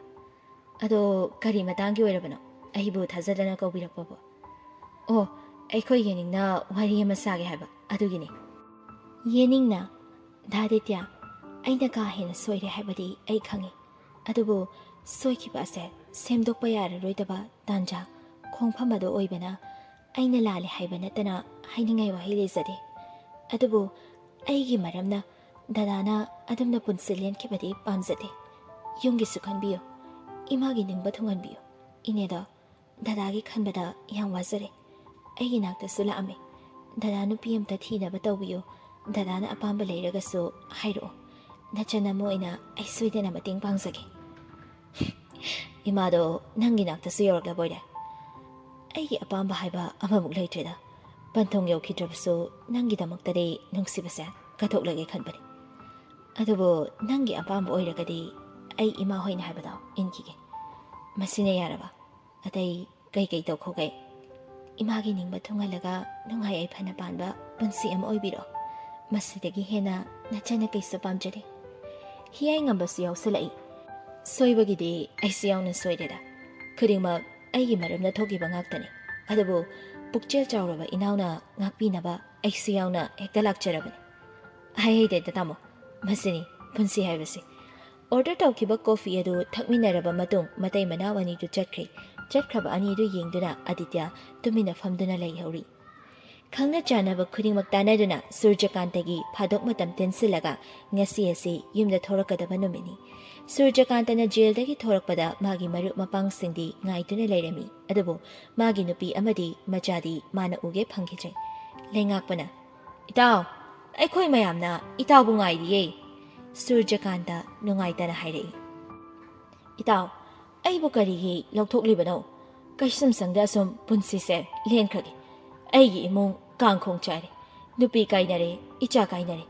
ꯑꯗꯣ ꯀꯔꯤ ꯃꯇꯥꯡꯒꯤ ꯑꯣꯏꯔꯕꯅꯣ ꯑꯩꯕꯨ ꯊꯥꯖꯗꯅ ꯀꯧꯕꯤꯔꯛꯄꯕꯣ?" "ꯑꯣ, ꯑꯩꯈꯣꯏ ꯌꯦꯅꯤꯡꯅ ꯋꯥꯔꯤ ꯑꯃ ꯁꯥꯒꯦ ꯍꯥꯏꯕ ꯑꯗꯨꯒꯤꯅꯤ"꯫ ꯌꯦꯅꯤꯡꯅ, "ꯗꯥ ꯑꯗꯤꯇ꯭ꯌ, ꯑꯩꯅ ꯀꯥ ꯍꯦꯟꯅ ꯁꯣꯏꯔꯦ ꯍꯥꯏꯕꯗꯤ ꯑꯩ ꯈꯪꯏ꯫ ꯑꯗꯨꯕꯨ ꯁꯣꯏꯈꯤꯕ ꯑꯁꯦ ꯁꯦꯝꯗꯣꯛꯄ ꯌꯥꯔꯔꯣꯏꯗꯕ ꯇꯥꯟꯖꯥ ꯈꯣꯡꯐꯝ ꯑꯗꯨ ꯑꯣꯏꯕꯅ ꯑꯩꯅ ꯂꯥꯜꯂꯦ ꯍꯥꯏꯕ ꯅꯠꯇꯅ ꯍꯥꯏꯅꯤꯡꯉꯥꯏ ꯋꯥꯍꯩ ꯂꯩꯖꯗꯦ꯫ ꯑꯗꯨꯕꯨ ꯑꯩꯒꯤ ꯃꯔꯝꯅ ꯗꯗꯥꯅ ꯑꯗꯨꯝꯅ ꯄꯨꯟꯁꯤ ꯂꯦꯟꯈꯤꯕꯗꯤ ꯄꯥꯝꯖꯗꯦ꯫ ꯌꯨꯝꯒꯤꯁꯨ ꯈꯟꯕꯤꯌꯨ꯫ ꯏꯃꯥꯒꯤ ꯅꯤꯡꯕ ꯊꯨꯡꯍꯟꯕꯤꯌꯨ꯫ ꯏꯅꯦꯗꯣ, ꯗꯗꯥꯒꯤ ꯈꯟꯕꯗ ꯌꯥꯝ ꯋꯥꯖꯔꯦ꯫ ꯑꯩꯒꯤ ꯅꯥꯛꯇꯁꯨ ꯂꯥꯛꯑꯝꯃꯤ꯫ ꯗꯗꯥ ꯅꯨꯄꯤ ꯑꯝꯇ ꯊꯤꯅꯕ ꯇꯧꯕꯤꯌꯨ꯫ ꯗꯗꯥꯅ ꯑꯄꯥꯝꯕ ꯂꯩꯔꯒꯁꯨ ꯍꯥꯏꯔꯛꯑꯣ꯫ ꯅꯆꯟ ꯑꯃ ꯑꯣꯏꯅ ꯑꯩ ꯁꯣꯏꯗꯅ ꯃꯇꯦꯡ ꯄꯥꯡꯖꯒꯦ"꯫ "ꯏꯃꯥꯗꯣ ꯅꯪꯒꯤ ꯅꯥꯛꯇꯁꯨ ꯌꯧꯔꯛꯂꯕꯣꯏꯔꯦ?" "ꯑꯩꯒꯤ ꯑꯄꯥꯝꯕ ꯍꯥꯏꯕ ꯑꯃꯃꯨꯛ ꯂꯩꯇ꯭ꯔꯦꯗ꯫ ꯄꯟꯊꯨꯡ ꯌꯧꯈꯤꯗ꯭ꯔꯕꯁꯨ ꯅꯪꯒꯤꯗꯃꯛꯇꯗꯤ ꯅꯨꯡꯁꯤꯕꯁꯦ ꯀꯠꯊꯣꯛꯂꯒꯦ ꯈꯟꯕꯅꯤ꯫ ꯑꯗꯨꯕꯨ ꯅꯪꯒꯤ ꯑꯄꯥꯝꯕ ꯑꯣꯏꯔꯒꯗꯤ ꯑꯩ ꯏꯃꯥ ꯍꯣꯏꯅ ꯍꯥꯏꯕꯗꯣ ꯏꯟꯈꯤꯒꯦ꯫ ꯃꯁꯤꯅ ꯌꯥꯔꯕ? ꯑꯇꯩ ꯀꯩꯀꯩ ꯇꯧꯈꯣꯒꯦ? ꯏꯃꯥꯒꯤ ꯅꯤꯡꯕ ꯊꯨꯡꯍꯜꯂꯒ ꯅꯨꯡꯉꯥꯏ ꯌꯥꯏꯐꯅ ꯄꯥꯟꯕ ꯄꯨꯟꯁꯤ ꯑꯃ ꯑꯣꯏꯕꯤꯔꯣ꯫ ꯃꯁꯤꯗꯒꯤ ꯍꯦꯟꯅ ꯅꯆꯟꯅ ꯀꯩꯁꯨ ꯄꯥꯝꯖꯗꯦ"꯫ ꯍꯤꯌꯥꯏꯉꯝꯕꯁꯨ ꯌꯥꯎꯁꯜꯂꯛꯏ꯫ "ꯁꯣꯏꯕꯒꯤꯗꯤ ꯑꯩꯁꯨ ꯌꯥꯎꯅ ꯁꯣꯏꯔꯦꯗ꯫ ꯈꯨꯗꯤꯡꯃꯛ ꯑꯩꯒꯤ ꯃꯔꯝꯅ ꯊꯣꯛꯈꯤꯕ ꯉꯥꯛꯇꯅꯤ꯫ ꯑꯗꯨꯕꯨ ꯄꯨꯛꯆꯦꯜ ꯆꯥꯎꯔꯕ ꯏꯅꯥꯎꯅ ꯉꯥꯛꯄꯤꯅꯕ ꯑꯩꯁꯨ ꯌꯥꯎꯅ ꯍꯦꯛꯇ ꯂꯥꯛꯆꯔꯕꯅꯤ"꯫ ꯍꯥꯏ ꯍꯩꯗꯦꯗ ꯇꯥꯃꯣ, ꯃꯁꯤꯅꯤ ꯄꯨꯟꯁꯤ ꯍꯥꯏꯕꯁꯤ꯫ ꯑꯣꯔꯗꯔ ꯇꯧꯈꯤꯕ ꯀꯣꯐꯤ ꯑꯗꯨ ꯊꯛꯃꯤꯟꯅꯔꯕ ꯃꯇꯨꯡ ꯃꯇꯩ ꯃꯅꯥꯎ ꯑꯅꯤꯗꯨ ꯆꯠꯈ꯭ꯔꯦ꯫ ꯆꯠꯈ꯭ꯔꯕ ꯑꯅꯤꯗꯨ ꯌꯦꯡꯗꯨꯅ ꯑꯗꯤꯇ꯭ꯌ ꯇꯨꯃꯤꯟꯅ ꯐꯝꯗꯨꯅ ꯂꯩꯍꯧꯔꯤ꯫ ꯈꯪꯅ ꯆꯥꯟꯅꯕ ꯈꯨꯗꯤꯡꯃꯛ ꯇꯥꯟꯅꯗꯨꯅ ꯁꯨꯔꯖꯀꯥꯟꯇꯒꯤ ꯐꯥꯗꯣꯛ ꯃꯇꯝ ꯇꯦꯟꯁꯤꯜꯂꯒ ꯉꯁꯤ ꯑꯁꯤ ꯌꯨꯝꯗ ꯊꯣꯔꯛꯀꯗꯕ ꯅꯨꯃꯤꯠꯅꯤ꯫ ꯁꯨꯔꯖꯀꯥꯟꯇꯅ ꯖꯦꯜꯗꯒꯤ ꯊꯣꯔꯛꯄꯗ ꯃꯥꯒꯤ ꯃꯔꯨꯞ ꯃꯄꯥꯡꯁꯤꯡꯗꯤ ꯉꯥꯏꯗꯨꯅ ꯂꯩꯔꯝꯃꯤ꯫ ꯑꯗꯨꯕꯨ ꯃꯥꯒꯤ ꯅꯨꯄꯤ ꯑꯃꯗꯤ ꯃꯆꯥꯗꯤ ꯃꯥꯅ ꯎꯒꯦ ꯐꯪꯈꯤꯗ꯭ꯔꯦ꯫ ꯂꯩꯉꯥꯛꯄꯅ, "ꯏꯇꯥꯎ, ꯑꯩꯈꯣꯏ ꯃꯌꯥꯝꯅ ꯏꯇꯥꯎꯕꯨ ꯉꯥꯏꯔꯤꯌꯦ"꯫ ꯁꯨꯔꯖꯀꯥꯟꯇ ꯅꯨꯡꯉꯥꯏꯇꯅ ꯍꯥꯏꯔꯛꯏ꯫ "ꯏꯇꯥꯎ, ꯑꯩꯕꯨ ꯀꯔꯤꯒꯤ ꯂꯧꯊꯣꯛꯂꯤꯕꯅꯣ? ꯀꯩꯁꯨꯝꯁꯪꯗ ꯑꯁꯨꯝ ꯄꯨꯟꯁꯤꯁꯦ ꯂꯦꯟꯈ꯭ꯔꯒꯦ꯫ ꯑꯩꯒꯤ ꯏꯃꯨꯡ ꯀꯥꯡꯈꯣꯡ ꯆꯥꯏꯔꯦ, ꯅꯨꯄꯤ ꯀꯥꯏꯅꯔꯦ, ꯏꯆꯥ ꯀꯥꯏꯅꯔꯦ꯫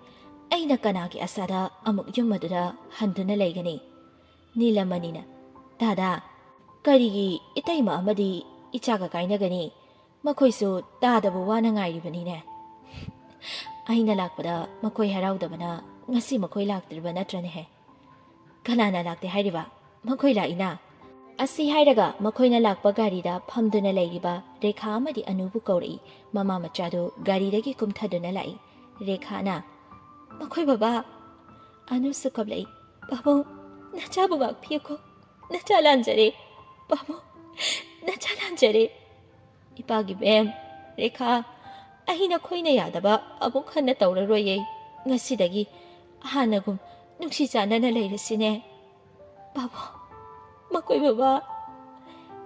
ꯑꯩꯅ ꯀꯅꯥꯒꯤ ꯑꯁꯥꯗ ꯑꯃꯨꯛ ꯌꯨꯝ ꯑꯗꯨꯗ ꯍꯟꯗꯨꯅ ꯂꯩꯒꯅꯤ? ꯅꯤꯂꯃꯅꯤꯅ, "ꯗꯥꯗꯥ, ꯀꯔꯤꯒꯤ ꯏꯇꯩꯃ ꯑꯃꯗꯤ ꯏꯆꯥꯒ ꯀꯥꯏꯅꯒꯅꯤ? ꯃꯈꯣꯏꯁꯨ ꯇꯥꯗꯕ ꯋꯥꯅ ꯉꯥꯏꯔꯤꯕꯅꯤꯅꯦ꯫ ꯑꯩꯅ ꯂꯥꯛꯄꯗ ꯃꯈꯣꯏ ꯍꯔꯥꯎꯗꯕꯅ ꯉꯁꯤ ꯃꯈꯣꯏ ꯂꯥꯛꯇ꯭ꯔꯤꯕ ꯅꯠꯇ꯭ꯔꯅꯦꯍꯦ?" "ꯀꯅꯥꯅ ꯂꯥꯛꯇꯦ ꯍꯥꯏꯔꯤꯕ? ꯃꯈꯣꯏ ꯂꯥꯛꯏꯅ꯫" ꯑꯁꯤ ꯍꯥꯏꯔꯒ ꯃꯈꯣꯏꯅ ꯂꯥꯛꯄ ꯒꯥꯔꯤꯗ ꯐꯝꯗꯨꯅ ꯂꯩꯔꯤꯕ ꯔꯦꯈꯥ ꯑꯃꯗꯤ ꯑꯅꯨꯕꯨ ꯀꯧꯔꯛꯏ꯫ ꯃꯃꯥ ꯃꯆꯥꯗꯨ ꯒꯥꯔꯤꯗꯒꯤ ꯀꯨꯝꯊꯗꯨꯅ ꯂꯥꯛꯏ꯫ ꯔꯦꯈꯥꯅ, "ꯃꯈꯣꯏ ꯕꯕꯥ!" ꯑꯅꯨꯁꯨ ꯀꯞꯂꯛꯏ꯫ "ꯄꯥꯕꯨꯡ, ꯅꯆꯥꯕꯨ ꯉꯥꯛꯄꯤꯌꯨꯀꯣ꯫ ꯅꯆꯥ ꯂꯥꯟꯖꯔꯦ꯫ ꯄꯥꯕꯨꯡ, ꯅꯆꯥ ꯂꯥꯟꯖꯔꯦ꯫" "ꯏꯄꯥꯒꯤ ꯕꯦꯝ, ꯔꯦꯈꯥ, ꯑꯩ ꯅꯈꯣꯏꯅ ꯌꯥꯗꯕ ꯑꯃꯨꯛ ꯍꯟꯅ ꯇꯧꯔꯔꯣꯏꯌꯦ꯫ ꯉꯁꯤꯗꯒꯤ ꯍꯥꯟꯅꯒꯨꯝ ꯅꯨꯡꯁꯤ ꯆꯥꯟꯅꯅ ꯂꯩꯔꯁꯤꯅꯦ꯫ ꯄꯥꯕꯨꯡ, ꯃꯈꯣꯏ ꯕꯕꯥ꯫"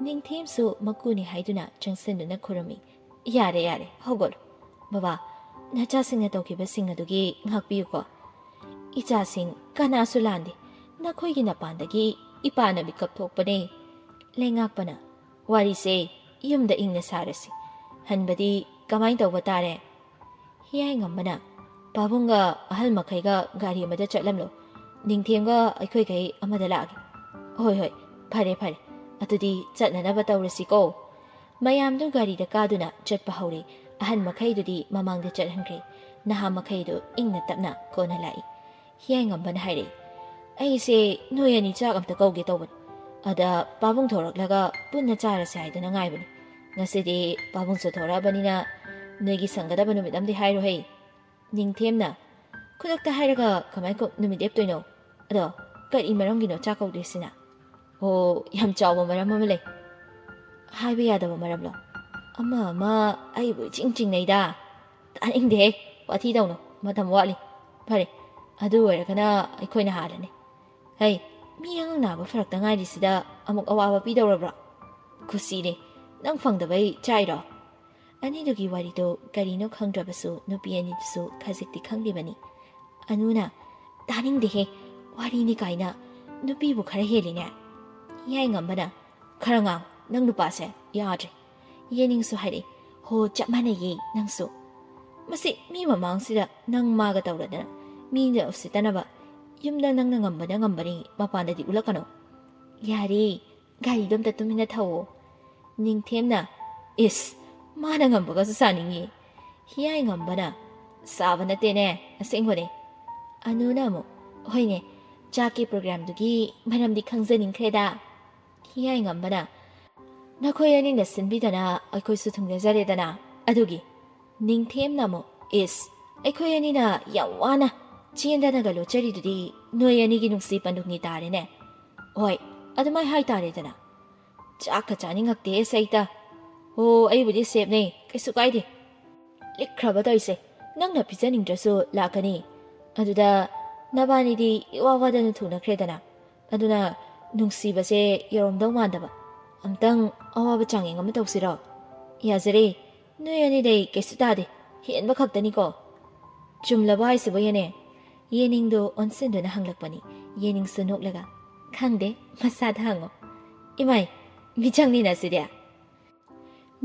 ꯅꯤꯡꯊꯦꯝꯁꯨ ꯃꯀꯨꯅꯤ ꯍꯥꯏꯗꯨꯅ ꯆꯪꯁꯤꯟꯗꯨꯅ ꯈꯨꯔꯨꯝꯃꯤ꯫ "ꯌꯥꯔꯦ, ꯌꯥꯔꯦ, ꯍꯧꯒꯠꯂꯨ꯫ ꯕꯕꯥ, ꯅꯆꯥꯁꯤꯡꯅ ꯇꯧꯈꯤꯕꯁꯤꯡ ꯑꯗꯨꯒꯤ ꯉꯥꯛꯄꯤꯌꯨꯀꯣ꯫ ꯏꯆꯥꯁꯤꯡ ꯀꯅꯥꯁꯨ ꯂꯥꯟꯗꯦ꯫ ꯅꯈꯣꯏꯒꯤ ꯅꯄꯥꯟꯗꯒꯤ ꯏꯄꯥꯅ ꯃꯤꯀꯞ ꯊꯣꯛꯄꯅꯦ꯫" ꯂꯩꯉꯥꯛꯄꯅ, "ꯋꯥꯔꯤꯁꯦ ꯌꯨꯝꯗ ꯏꯪꯅ ꯁꯥꯔꯁꯤ꯫ ꯍꯟꯕꯗꯤ ꯀꯃꯥꯏ ꯇꯧꯕ ꯇꯥꯔꯦ?" ꯍꯤꯌꯥꯏꯉꯝꯕꯅ, "ꯄꯥꯕꯨꯡꯒ ꯑꯍꯜ ꯃꯈꯩꯒ ꯒꯥꯔꯤ ꯑꯃꯗ ꯆꯠꯂꯝꯂꯣ꯫ ꯅꯤꯡꯊꯦꯝꯒ ꯑꯩꯈꯣꯏꯈꯩ ꯑꯃꯗ ꯂꯥꯛꯑꯒꯦ꯫" "ꯍꯣꯏ, ꯍꯣꯏ, ꯐꯔꯦ, ꯐꯔꯦ꯫ ꯑꯗꯨꯗꯤ ꯆꯠꯅꯅꯕ ꯇꯧꯔꯁꯤꯀꯣ꯫" ꯃꯌꯥꯝꯗꯨ ꯒꯥꯔꯤꯗ ꯀꯥꯗꯨꯅ ꯆꯠꯄ ꯍꯧꯔꯦ꯫ ꯑꯍꯟ ꯃꯈꯩꯗꯨꯗꯤ ꯃꯃꯥꯡꯗ ꯆꯠꯍꯟꯈ꯭ꯔꯦ꯫ ꯅꯍꯥ ꯃꯈꯩꯗꯨ ꯏꯪꯅ ꯇꯞꯅ ꯀꯣꯟꯅ ꯂꯥꯛꯏ꯫ ꯍꯤꯌꯥꯏꯉꯝꯕꯅ ꯍꯥꯏꯔꯛꯏ, "ꯑꯩꯁꯦ ꯅꯣꯏ ꯑꯅꯤ ꯆꯥꯛ ꯑꯝꯇ ꯀꯧꯒꯦ ꯇꯧꯕꯅꯤ꯫ ꯑꯗ ꯄꯥꯕꯨꯡ ꯊꯣꯔꯛꯂꯒ ꯄꯨꯟꯅ ꯆꯥꯔꯁꯦ ꯍꯥꯏꯗꯅ ꯉꯥꯏꯕꯅꯤ꯫ ꯉꯁꯤꯗꯤ ꯄꯥꯕꯨꯡꯁꯨ ꯊꯣꯔꯛꯑꯕꯅꯤꯅ ꯅꯣꯏꯒꯤ ꯁꯪꯒꯗꯕ ꯅꯨꯃꯤꯠ ꯑꯃꯗꯤ ꯍꯥꯏꯔꯣꯍꯦ꯫" ꯅꯤꯡꯊꯦꯝꯅ, "ꯈꯨꯗꯛꯇ ꯍꯥꯏꯔꯒ ꯀꯃꯥꯏ ꯀꯧ-, ꯅꯨꯃꯤꯠ ꯂꯦꯞꯇꯣꯏꯅꯣ? ꯑꯗꯣ ꯀꯔꯤ ꯃꯔꯝꯒꯤꯅꯣ ꯆꯥꯛ ꯀꯧꯗ꯭ꯔꯤꯁꯤꯅ?" "ꯑꯣ, ꯌꯥꯝ ꯆꯥꯎꯕ ꯃꯔꯝ ꯑꯃ ꯂꯩ꯫" "ꯍꯥꯏꯕ ꯌꯥꯗꯕ ꯃꯔꯝꯂꯣ? ꯑꯃ ꯑꯃ ꯑꯩꯕꯨ ꯏꯆꯤꯡ ꯆꯤꯡꯅꯩꯗ꯫" "ꯇꯥꯅꯤꯡꯗꯦꯍꯦ, ꯋꯥꯊꯤ ꯇꯧꯅꯨ, ꯃꯇꯝ ꯋꯥꯠꯂꯤ꯫ ꯐꯔꯦ, ꯑꯗꯨ ꯑꯣꯏꯔꯒꯅ ꯑꯩꯈꯣꯏꯅ ꯍꯥꯜꯂꯅꯤ꯫ ꯍꯩ, ꯃꯤ ꯑꯉꯥꯡ ꯅꯥꯕ ꯐꯔꯛꯇ ꯉꯥꯏꯔꯤꯁꯤꯗ ꯑꯃꯨꯛ ꯑꯋꯥꯕ ꯄꯤꯗꯧꯔꯕ꯭ꯔꯣ? ꯀꯨꯁꯤꯅꯦ, ꯅꯪ ꯐꯪꯗꯕꯩ ꯆꯥꯏꯔꯣ?" ꯑꯅꯤꯗꯨꯒꯤ ꯋꯥꯔꯤꯗꯣ ꯀꯔꯤꯅꯣ ꯈꯪꯗ꯭ꯔꯕꯁꯨ ꯅꯨꯄꯤ ꯑꯅꯤꯗꯨꯁꯨ ꯈꯖꯤꯛꯇꯤ ꯈꯪꯂꯤꯕꯅꯤ꯫ ꯑꯅꯨꯅ, "ꯇꯥꯅꯤꯡꯗꯦꯍꯦ, ꯋꯥꯔꯤꯅꯤ ꯀꯥꯏꯅ, ꯅꯨꯄꯤꯕꯨ ꯈꯔ ꯍꯦꯜꯂꯤꯅꯦ꯫" ꯍꯤꯌꯥꯏꯉꯝꯕꯅ, "ꯈꯔ ꯉꯥꯡ, ꯅꯪ ꯅꯨꯄꯥꯁꯦ ꯌꯥꯗ꯭ꯔꯦ"꯫ ꯌꯦꯅꯤꯡꯁꯨ ꯍꯥꯏꯔꯛꯏ, "ꯍꯣ, ꯆꯞ ꯃꯥꯟꯅꯩꯌꯦ ꯅꯪꯁꯨ꯫ ꯃꯁꯤ ꯃꯤ ꯃꯃꯥꯡꯁꯤꯗ ꯅꯪ ꯃꯥꯒ ꯇꯧꯔꯗꯅ ꯃꯤꯅ ꯎꯁꯤꯠꯇꯅꯕ꯫ ꯌꯨꯝꯗ ꯅꯪꯅ ꯉꯝꯕꯅ ꯉꯝꯕꯅꯤ, ꯃꯄꯥꯟꯗꯗꯤ ꯎꯠꯂꯛꯀꯅꯨ꯫ ꯌꯥꯔꯦ, ꯒꯥꯔꯤꯗꯣ ꯑꯝꯇ ꯇꯨꯃꯤꯟꯅ ꯊꯧꯋꯣ"꯫ ꯅꯤꯡꯊꯦꯝꯅ, "ꯏꯁ, ꯃꯥꯅ ꯉꯝꯕꯒꯁꯨ ꯁꯥꯅꯤꯡꯉꯤ"꯫ ꯍꯤꯌꯥꯏꯉꯝꯕꯅ, "ꯁꯥꯕ ꯅꯠꯇꯦꯅꯦ, ꯑꯁꯦꯡꯕꯅꯦ"꯫ ꯑꯅꯨꯅ ꯑꯃꯨꯛ, "ꯍꯣꯏꯅꯦ, ꯆꯥꯛꯀꯤ ꯄ꯭ꯔꯣꯒ꯭ꯔꯥꯝꯗꯨꯒꯤ ꯃꯔꯝꯗꯤ ꯈꯪꯖꯅꯤꯡꯈ꯭ꯔꯦꯗ"꯫ ꯍꯤꯌꯥꯏꯉꯝꯕꯅ, "ꯅꯈꯣꯏ ꯑꯅꯤꯅ ꯁꯤꯟꯕꯤꯗꯅ ꯑꯩꯈꯣꯏꯁꯨ ꯊꯨꯡꯖꯖꯔꯦꯗꯅ ꯑꯗꯨꯒꯤ"꯫ ꯅꯤꯡꯊꯦꯝꯅ ꯑꯃꯨꯛ, "ꯏꯁ, ꯑꯩꯈꯣꯏ ꯑꯅꯤꯅ ꯌꯥꯝ ꯋꯥꯅ ꯆꯦꯟꯗꯅꯒ ꯂꯣꯠꯆꯔꯤꯗꯨꯗꯤ ꯅꯣꯏ ꯑꯅꯤꯒꯤ ꯅꯨꯡꯁꯤ ꯄꯟꯗꯨꯡꯅꯤ ꯇꯥꯔꯦꯅꯦ꯫ ꯍꯣꯏ, ꯑꯗꯨꯃꯥꯏ ꯍꯥꯏꯇꯥꯔꯦꯗꯅ꯫ ꯆꯥꯛꯀ ꯆꯥꯅꯤꯡꯉꯛꯇꯦ ꯁꯩꯇ꯫ ꯍꯣ, ꯑꯩꯕꯨꯗꯤ ꯁꯦꯞꯅꯦ, ꯀꯩꯁꯨ ꯀꯥꯏꯗꯦ꯫ ꯂꯤꯛꯈ꯭ꯔꯕ ꯇꯧꯔꯤꯁꯦ, ꯅꯪꯅ ꯄꯤꯖꯅꯤꯡꯗ꯭ꯔꯁꯨ ꯂꯥꯛꯀꯅꯤ꯫ ꯑꯗꯨꯗ ꯅꯕꯥꯅꯤꯗꯤ ꯏꯋꯥ ꯋꯥꯗꯅ ꯊꯨꯡꯅꯈ꯭ꯔꯦꯗꯅ꯫ ꯑꯗꯨꯅ ꯅꯨꯡꯁꯤꯕꯁꯦ ꯌꯧꯔꯝꯗꯧ ꯃꯥꯟꯗꯕ꯫ ꯑꯝꯇꯪ ꯑꯋꯥꯕ ꯆꯥꯡꯌꯦꯡ ꯑꯃ ꯇꯧꯁꯤꯔꯣ? ꯌꯥꯖꯔꯦ, ꯅꯣꯏ ꯑꯅꯤꯗꯩ ꯀꯩꯁꯨ ꯇꯥꯗꯦ, ꯍꯦꯟꯕ ꯈꯛꯇꯅꯤꯀꯣ꯫ ꯆꯨꯝꯂꯕ ꯍꯥꯏꯁꯤꯕꯣ ꯌꯦꯅꯦ? ꯌꯦꯅꯤꯡꯗꯣ ꯑꯣꯟꯁꯤꯟꯗꯨꯅ ꯍꯪꯂꯛꯄꯅꯤ꯫ ꯌꯦꯅꯤꯡꯁꯨ ꯅꯣꯛꯂꯒ, "ꯈꯪꯗꯦ, ꯃꯁꯥꯗ ꯍꯪꯉꯣ"꯫ ꯏꯃꯥꯏ, ꯃꯤꯆꯪꯅꯤꯅ ꯁꯤꯗꯤ꯫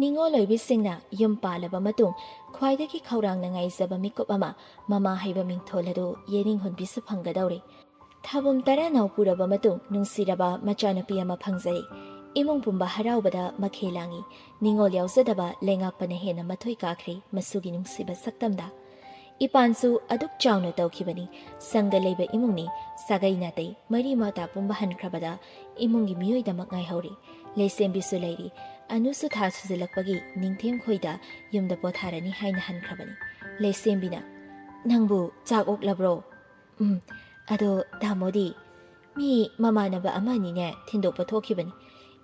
ꯅꯤꯉꯣꯜ ꯑꯣꯏꯕꯤꯁꯤꯡꯅ ꯌꯨꯝ ꯄꯥꯜꯂꯕ ꯃꯇꯨꯡ ꯈ꯭ꯋꯥꯏꯗꯒꯤ ꯈꯧꯔꯥꯡꯅ ꯉꯥꯏꯖꯕ ꯃꯤꯀꯨꯞ ꯑꯃ, ꯃꯃꯥ ꯍꯥꯏꯕ ꯃꯤꯡꯊꯣꯜ ꯑꯗꯨ ꯌꯦꯅꯤꯡ ꯍꯨꯟꯕꯤꯁꯨ ꯐꯪꯒꯗꯧꯔꯦ꯫ ꯊꯥꯕꯨꯝ ꯇꯔꯥ ꯅꯥꯎ ꯄꯨꯔꯕ ꯃꯇꯨꯡ ꯅꯨꯡꯁꯤꯔꯕ ꯃꯆꯥꯅꯨꯄꯤ ꯑꯃ ꯐꯪꯖꯔꯦ꯫ ꯏꯃꯨꯡ ꯄꯨꯝꯕ ꯍꯔꯥꯎꯕꯗ ꯃꯈꯦ ꯂꯥꯡꯉꯤ꯫ ꯅꯤꯉꯣꯜ ꯌꯥꯎꯖꯗꯕ ꯂꯩꯉꯥꯛꯄꯅ ꯍꯦꯟꯅ ꯃꯊꯣꯏ ꯀꯥꯈ꯭ꯔꯦ ꯃꯁꯨꯒꯤ ꯅꯨꯡꯁꯤꯕ ꯁꯛꯇꯝꯗ꯫ ꯏꯄꯥꯟꯁꯨ ꯑꯗꯨꯛ ꯆꯥꯎꯅ ꯇꯧꯈꯤꯕꯅꯤ꯫ ꯁꯪꯒ ꯂꯩꯕ ꯏꯃꯨꯡꯅꯤ꯫ ꯁꯥꯒꯩ ꯅꯥꯇꯩ ꯃꯔꯤ ꯃꯇꯥ ꯄꯨꯝꯕ ꯍꯟꯈ꯭ꯔꯕꯗ ꯏꯃꯨꯡꯒꯤ ꯃꯤꯑꯣꯏꯗꯃꯛ ꯉꯥꯏꯍꯧꯔꯤ꯫ ꯂꯩꯁꯦꯝꯕꯤꯁꯨ ꯂꯩꯔꯤ꯫ ꯑꯅꯨꯁꯨ ꯊꯥ ꯁꯨꯖꯤꯜꯂꯛꯄꯒꯤ ꯅꯤꯡꯊꯦꯝ ꯈꯣꯏꯗ ꯌꯨꯝꯗ ꯄꯣꯊꯥꯔꯅꯤ ꯍꯥꯏꯅ ꯍꯟꯈ꯭ꯔꯕꯅꯤ꯫ ꯂꯩꯁꯦꯝꯕꯤꯅ, "ꯅꯪꯕꯨ ꯆꯥꯛ ꯑꯣꯛꯂꯕ꯭ꯔꯣ?" "ꯎꯝ, ꯑꯗꯣ ꯇꯥꯃꯣꯗꯤ?" "ꯃꯤ ꯃꯃꯥꯟꯅꯕ ꯑꯃ ꯑꯅꯤꯅꯦ ꯊꯤꯟꯗꯣꯛꯄ ꯊꯣꯛꯈꯤꯕꯅꯤ꯫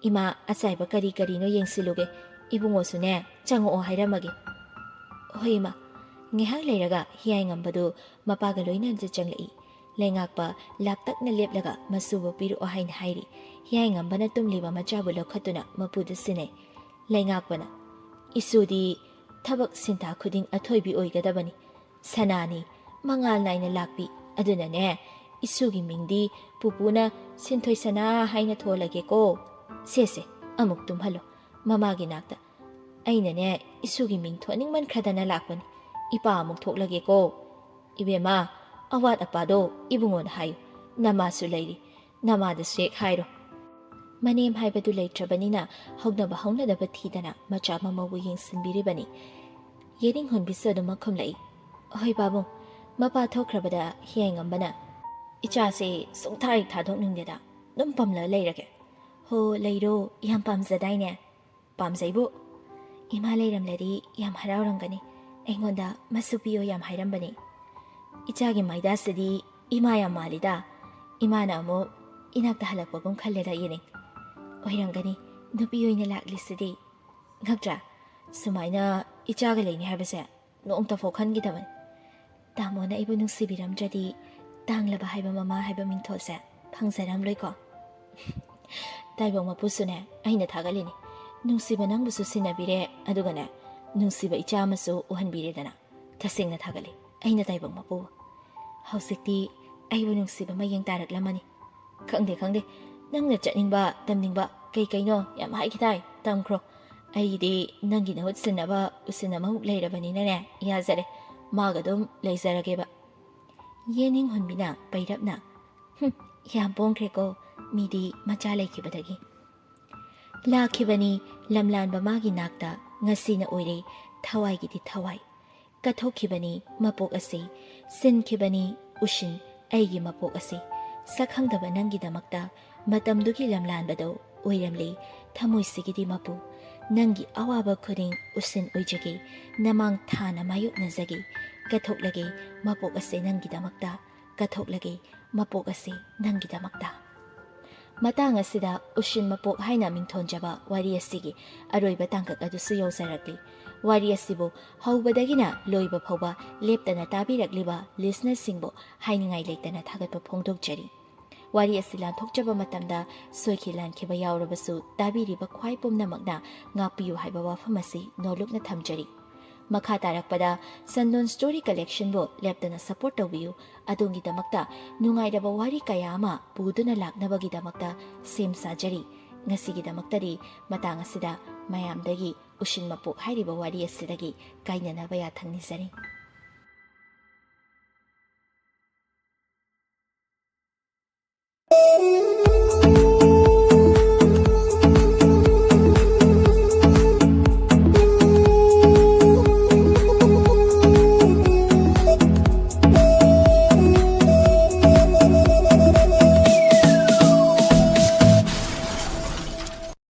ꯏꯃꯥ, ꯑꯆꯥꯏꯕ ꯀꯔꯤ ꯀꯔꯤꯅꯣ ꯌꯦꯡꯁꯤꯜꯂꯨꯒꯦ꯫ ꯏꯕꯨꯡꯉꯣꯁꯨꯅꯦ ꯆꯪꯉꯛꯑꯣ ꯍꯥꯏꯔꯝꯃꯒꯦ"꯫ "ꯍꯣꯏ ꯏꯃꯥ"꯫ ꯉꯥꯏꯍꯥꯛ ꯂꯩꯔꯒ ꯍꯤꯌꯥꯏꯉꯝꯕꯗꯨ ꯃꯄꯥꯒ ꯂꯣꯏꯅꯅ ꯆꯪꯂꯛꯏ꯫ ꯂꯩꯉꯥꯛꯄ ꯂꯥꯞꯇꯛꯅ ꯂꯦꯞꯂꯒ ꯃꯁꯨꯕꯨ ꯄꯤꯔꯛꯑꯣ ꯍꯥꯏꯅ ꯍꯥꯏꯔꯤ꯫ ꯍꯤꯌꯥꯏꯉꯝꯕꯅ ꯇꯨꯝꯂꯤꯕ ꯃꯆꯥꯕꯨ ꯂꯧꯈꯠꯇꯨꯅ ꯃꯄꯨꯗ ꯁꯤꯟꯅꯩ꯫ ꯂꯩꯉꯥꯛꯄꯅ, "ꯏꯁꯨꯗꯤ ꯊꯕꯛ ꯁꯤꯟꯊꯥ ꯈꯨꯗꯤꯡ ꯑꯊꯣꯏꯕꯤ ꯑꯣꯏꯒꯗꯕꯅꯤ꯫ ꯁꯅꯥꯅꯤ, ꯃꯉꯥꯜ ꯅꯥꯏꯅ ꯂꯥꯛꯄꯤ꯫ ꯑꯗꯨꯅꯅꯦ, "ꯏꯁꯨꯒꯤ ꯃꯤꯡꯗꯤ ꯄꯨꯄꯨꯅ ꯁꯤꯟꯊꯣꯏ ꯁꯅꯥ ꯍꯥꯏꯅ ꯊꯣꯜꯂꯒꯦꯀꯣ꯫ ꯁꯦ ꯁꯦ, ꯑꯃꯨꯛ ꯇꯨꯝꯍꯜꯂꯣ ꯃꯃꯥꯒꯤ ꯅꯥꯛꯇ꯫ ꯑꯩꯅꯅꯦ, ꯏꯁꯨꯒꯤ ꯃꯤꯡ ꯊꯣꯟꯅꯤꯡꯃꯟꯈ꯭ꯔꯗꯅ ꯂꯥꯛꯄꯅꯤ꯫ ꯏꯄꯥ ꯑꯃꯨꯛ ꯊꯣꯛꯂꯒꯦꯀꯣ꯫ ꯏꯕꯦꯝꯃ, ꯑꯋꯥꯠ ꯑꯄꯥꯗꯣ ꯏꯕꯨꯡꯉꯣꯗ ꯍꯥꯏꯌꯨ꯫ ꯅꯃꯥꯁꯨ ꯂꯩꯔꯤ, ꯅꯃꯥꯗꯁꯨ ꯍꯦꯛ ꯍꯥꯏꯔꯣ꯫" ꯃꯅꯦꯝ ꯍꯥꯏꯕꯗꯨ ꯂꯩꯇ꯭ꯔꯕꯅꯤꯅ ꯍꯧꯅꯕ ꯍꯧꯅꯗꯕ ꯊꯤꯗꯅ ꯃꯆꯥ ꯃꯃꯧꯕꯨ ꯌꯦꯡꯁꯤꯟꯕꯤꯔꯤꯕꯅꯤ꯫ ꯌꯦꯅꯤꯡꯍꯨꯟꯕꯤꯁꯨ ꯑꯗꯨꯃꯛ ꯈꯨꯝꯂꯛꯏ, "ꯍꯣꯏ ꯄꯥꯕꯨꯡ, ꯃꯄꯥ ꯊꯣꯛꯈ꯭ꯔꯕꯗ ꯍꯦꯡꯉꯝꯕꯅ ꯏꯆꯥꯁꯦ ꯁꯨꯡꯊꯥ ꯍꯦꯛ ꯊꯥꯗꯣꯛꯅꯤꯡꯗꯦꯗ, ꯑꯗꯨꯝ ꯄꯝꯂ ꯂꯩꯔꯒꯦ꯫" "ꯍꯣ, ꯂꯩꯔꯣ, ꯌꯥꯝ ꯄꯥꯝꯖꯗꯥꯏꯅꯦ?" "ꯄꯥꯝꯖꯩꯕꯨ꯫ ꯏꯃꯥ ꯂꯩꯔꯝꯂꯗꯤ ꯌꯥꯝ ꯍꯔꯥꯎꯔꯝꯒꯅꯤ꯫ ꯑꯩꯉꯣꯟꯗ ꯃꯁꯨ ꯄꯤꯌꯣ ꯌꯥꯝ ꯍꯥꯏꯔꯝꯕꯅꯤ꯫" "ꯏꯆꯥꯒꯤ ꯃꯥꯏꯗꯥꯁꯤꯗꯤ ꯏꯃꯥ ꯌꯥꯝ ꯃꯥꯜꯂꯤꯗ꯫ ꯏꯃꯥꯅ ꯑꯃꯨꯛ ꯏꯅꯥꯛꯇ ꯍꯜꯂꯛꯄꯒꯨꯝ ꯈꯜꯂꯦꯗ ꯌꯦꯅꯤꯡ꯫" "ꯑꯣꯏꯔꯝꯒꯅꯤ, ꯅꯨꯄꯤ ꯑꯣꯏꯅ ꯂꯥꯛꯂꯤꯁꯤꯗꯤ꯫ ꯉꯛꯇ꯭ꯔꯥ? ꯁꯨꯃꯥꯏꯅ ꯏꯆꯥꯒ ꯂꯩꯅꯤ ꯍꯥꯏꯕꯁꯦ ꯅꯣꯡꯇꯐꯥꯎ ꯈꯟꯈꯤꯗꯕꯅꯤ꯫ ꯇꯥꯃꯣꯅ ꯑꯩꯕꯨ ꯅꯨꯡꯁꯤꯕꯤꯔꯝꯗ꯭ꯔꯗꯤ ꯇꯥꯡꯂꯕ ꯍꯥꯏꯕ ꯃꯃꯥ ꯍꯥꯏꯕ ꯃꯤꯡꯊꯣꯜꯁꯦ ꯐꯪꯖꯔꯝꯂꯣꯏꯀꯣ꯫" "ꯇꯥꯏꯕꯪ ꯃꯄꯨꯁꯨꯅꯦ ꯑꯩꯅ ꯊꯥꯒꯠꯂꯤꯅꯤ꯫ ꯅꯨꯡꯁꯤꯕ ꯅꯪꯕꯨꯁꯨ ꯁꯤꯟꯅꯕꯤꯔꯦ, ꯑꯗꯨꯒꯅꯦ, ꯅꯨꯡꯁꯤꯕ ꯏꯆꯥ ꯑꯃꯁꯨ ꯎꯍꯟꯕꯤꯔꯦꯗꯅ꯫ ꯇꯁꯦꯡꯅ ꯊꯥꯒꯠꯂꯤ ꯑꯩꯅ ꯇꯥꯏꯕꯪ ꯃꯄꯨꯕꯨ꯫ ꯍꯧꯖꯤꯛꯇꯤ ꯑꯩꯕꯨ ꯅꯨꯡꯁꯤꯕ ꯃꯌꯦꯡ ꯇꯥꯔꯛꯂꯝꯃꯅꯤ꯫ ꯈꯪꯗꯦ, ꯈꯪꯗꯦ, ꯅꯪꯅ ꯆꯠꯅꯤꯡꯕ, ꯇꯝꯅꯤꯡꯕ ꯀꯩ ꯀꯩꯅꯣ ꯌꯥꯝ ꯍꯥꯏꯈꯤꯗꯥꯏ, ꯇꯝꯈ꯭ꯔꯣ꯫ ꯑꯩꯒꯤꯗꯤ ꯅꯪꯒꯤ ꯅꯍꯨꯠ ꯁꯤꯟꯅꯕ ꯎꯁꯤꯟ ꯑꯃꯃꯨꯛ ꯂꯩꯔꯕꯅꯤꯅꯅꯦ, ꯌꯥꯖꯔꯦ, ꯃꯥꯒ ꯑꯗꯨꯝ ꯂꯩꯖꯔꯒꯦꯕ꯫" ꯌꯦꯅꯤꯡꯍꯨꯟꯕꯤꯅ ꯄꯩꯔꯞꯅ, "ꯍꯨꯝ, ꯌꯥꯝ ꯄꯣꯡꯈ꯭ꯔꯦꯀꯣ, ꯃꯤꯗꯤ ꯃꯆꯥ ꯂꯩꯈꯤꯕꯗꯒꯤ꯫" ꯂꯥꯛꯈꯤꯕꯅꯤ ꯂꯝꯂꯥꯟꯕ ꯃꯥꯒꯤ ꯅꯥꯛꯇ, ꯉꯁꯤꯅ ꯑꯣꯏꯔꯦ ꯊꯋꯥꯏꯒꯤꯗꯤ ꯊꯋꯥꯏ꯫ ꯀꯠꯊꯣꯛꯈꯤꯕꯅꯤ ꯃꯄꯣꯛ ꯑꯁꯤ, ꯁꯤꯟꯈꯤꯕꯅꯤ ꯎꯁꯤꯟ ꯑꯩꯒꯤ ꯃꯄꯣꯛ ꯑꯁꯤ꯫ ꯁꯛꯈꯪꯗꯕ ꯅꯪꯒꯤꯗꯃꯛꯇ ꯃꯇꯝꯗꯨꯒꯤ ꯂꯝꯂꯥꯟꯕꯗꯣ ꯑꯣꯏꯔꯝꯂꯦ ꯊꯃꯣꯏꯁꯤꯒꯤꯗꯤ ꯃꯄꯨ꯫ ꯅꯪꯒꯤ ꯑꯋꯥꯕ ꯈꯨꯗꯤꯡ ꯎꯁꯤꯟ ꯑꯣꯏꯖꯒꯦ, ꯅꯃꯥꯡ ꯊꯥꯅ ꯃꯥꯌꯣꯛꯅꯖꯒꯦ꯫ ꯀꯠꯊꯣꯛꯂꯒꯦ ꯃꯄꯣꯛ ꯑꯁꯤ ꯅꯪꯒꯤꯗꯃꯛꯇ, ꯀꯠꯊꯣꯛꯂꯒꯦ ꯃꯄꯣꯛ ꯑꯁꯤ ꯅꯪꯒꯤꯗꯃꯛꯇ꯫ ꯃꯇꯥꯡ ꯑꯁꯤꯗ ꯎꯁꯤꯟ ꯃꯄꯣꯛ ꯍꯥꯏꯅ ꯃꯤꯡꯊꯣꯟꯖꯕ ꯋꯥꯔꯤ ꯑꯁꯤꯒꯤ ꯑꯔꯣꯏꯕ ꯇꯥꯡꯀꯛ ꯑꯗꯨꯁꯨ ꯌꯧꯖꯔꯛꯂꯤ꯫ ꯋꯥꯔꯤ ꯑꯁꯤꯕꯨ ꯍꯧꯕꯗꯒꯤꯅ ꯂꯣꯏꯕ ꯐꯥꯎꯕ ꯂꯦꯞꯇꯅ ꯇꯥꯕꯤꯔꯛꯂꯤꯕ ꯂꯤꯁꯅꯔꯁꯤꯡꯕꯨ ꯍꯥꯏꯅꯤꯡꯉꯥꯏ ꯂꯩꯇꯅ ꯊꯥꯒꯠꯄ ꯐꯣꯡꯗꯣꯛꯆꯔꯤ꯫ ꯋꯥꯔꯤ ꯑꯁꯤ ꯂꯥꯟꯊꯣꯛꯆꯕ ꯃꯇꯝꯗ ꯁꯣꯏꯈꯤ ꯂꯥꯟꯈꯤꯕ ꯌꯥꯎꯔꯕꯁꯨ, ꯇꯥꯕꯤꯔꯤꯕ ꯈ꯭ꯋꯥꯏ ꯄꯨꯝꯅꯃꯛꯅ ꯉꯥꯛꯄꯤꯌꯨ ꯍꯥꯏꯕ ꯋꯥꯐꯝ ꯑꯁꯤ ꯅꯣꯜꯂꯨꯛꯅ ꯊꯝꯖꯔꯤ꯫ ꯃꯈꯥ ꯇꯥꯔꯛꯄꯗ ꯆꯟꯗꯣꯟ ꯁ꯭ꯇꯣꯔꯤ ꯀꯂꯦꯛꯁꯟꯕꯨ ꯂꯦꯞꯇꯅ ꯁꯄꯣꯔꯠ ꯇꯧꯕꯤꯌꯨ꯫ ꯑꯗꯣꯝꯒꯤꯗꯃꯛꯇ ꯅꯨꯡꯉꯥꯏꯔꯕ ꯋꯥꯔꯤ ꯀꯌꯥ ꯑꯃ ꯄꯨꯗꯨꯅ ꯂꯥꯛꯅꯕꯒꯤꯗꯃꯛꯇ ꯁꯦꯝ ꯁꯥꯖꯔꯤ꯫ ꯉꯁꯤꯒꯤꯗꯃꯛꯇꯗꯤ ꯃꯇꯥꯡ ꯑꯁꯤꯗ ꯃꯌꯥꯝꯗꯒꯤ ꯎꯁꯤꯟ ꯃꯄꯣꯛ ꯍꯥꯏꯔꯤꯕ ꯋꯥꯔꯤ ꯑꯁꯤꯗꯒꯤ ꯀꯥꯏꯅꯅꯕ ꯌꯥꯊꯪ ꯅꯤꯖꯔꯤ꯫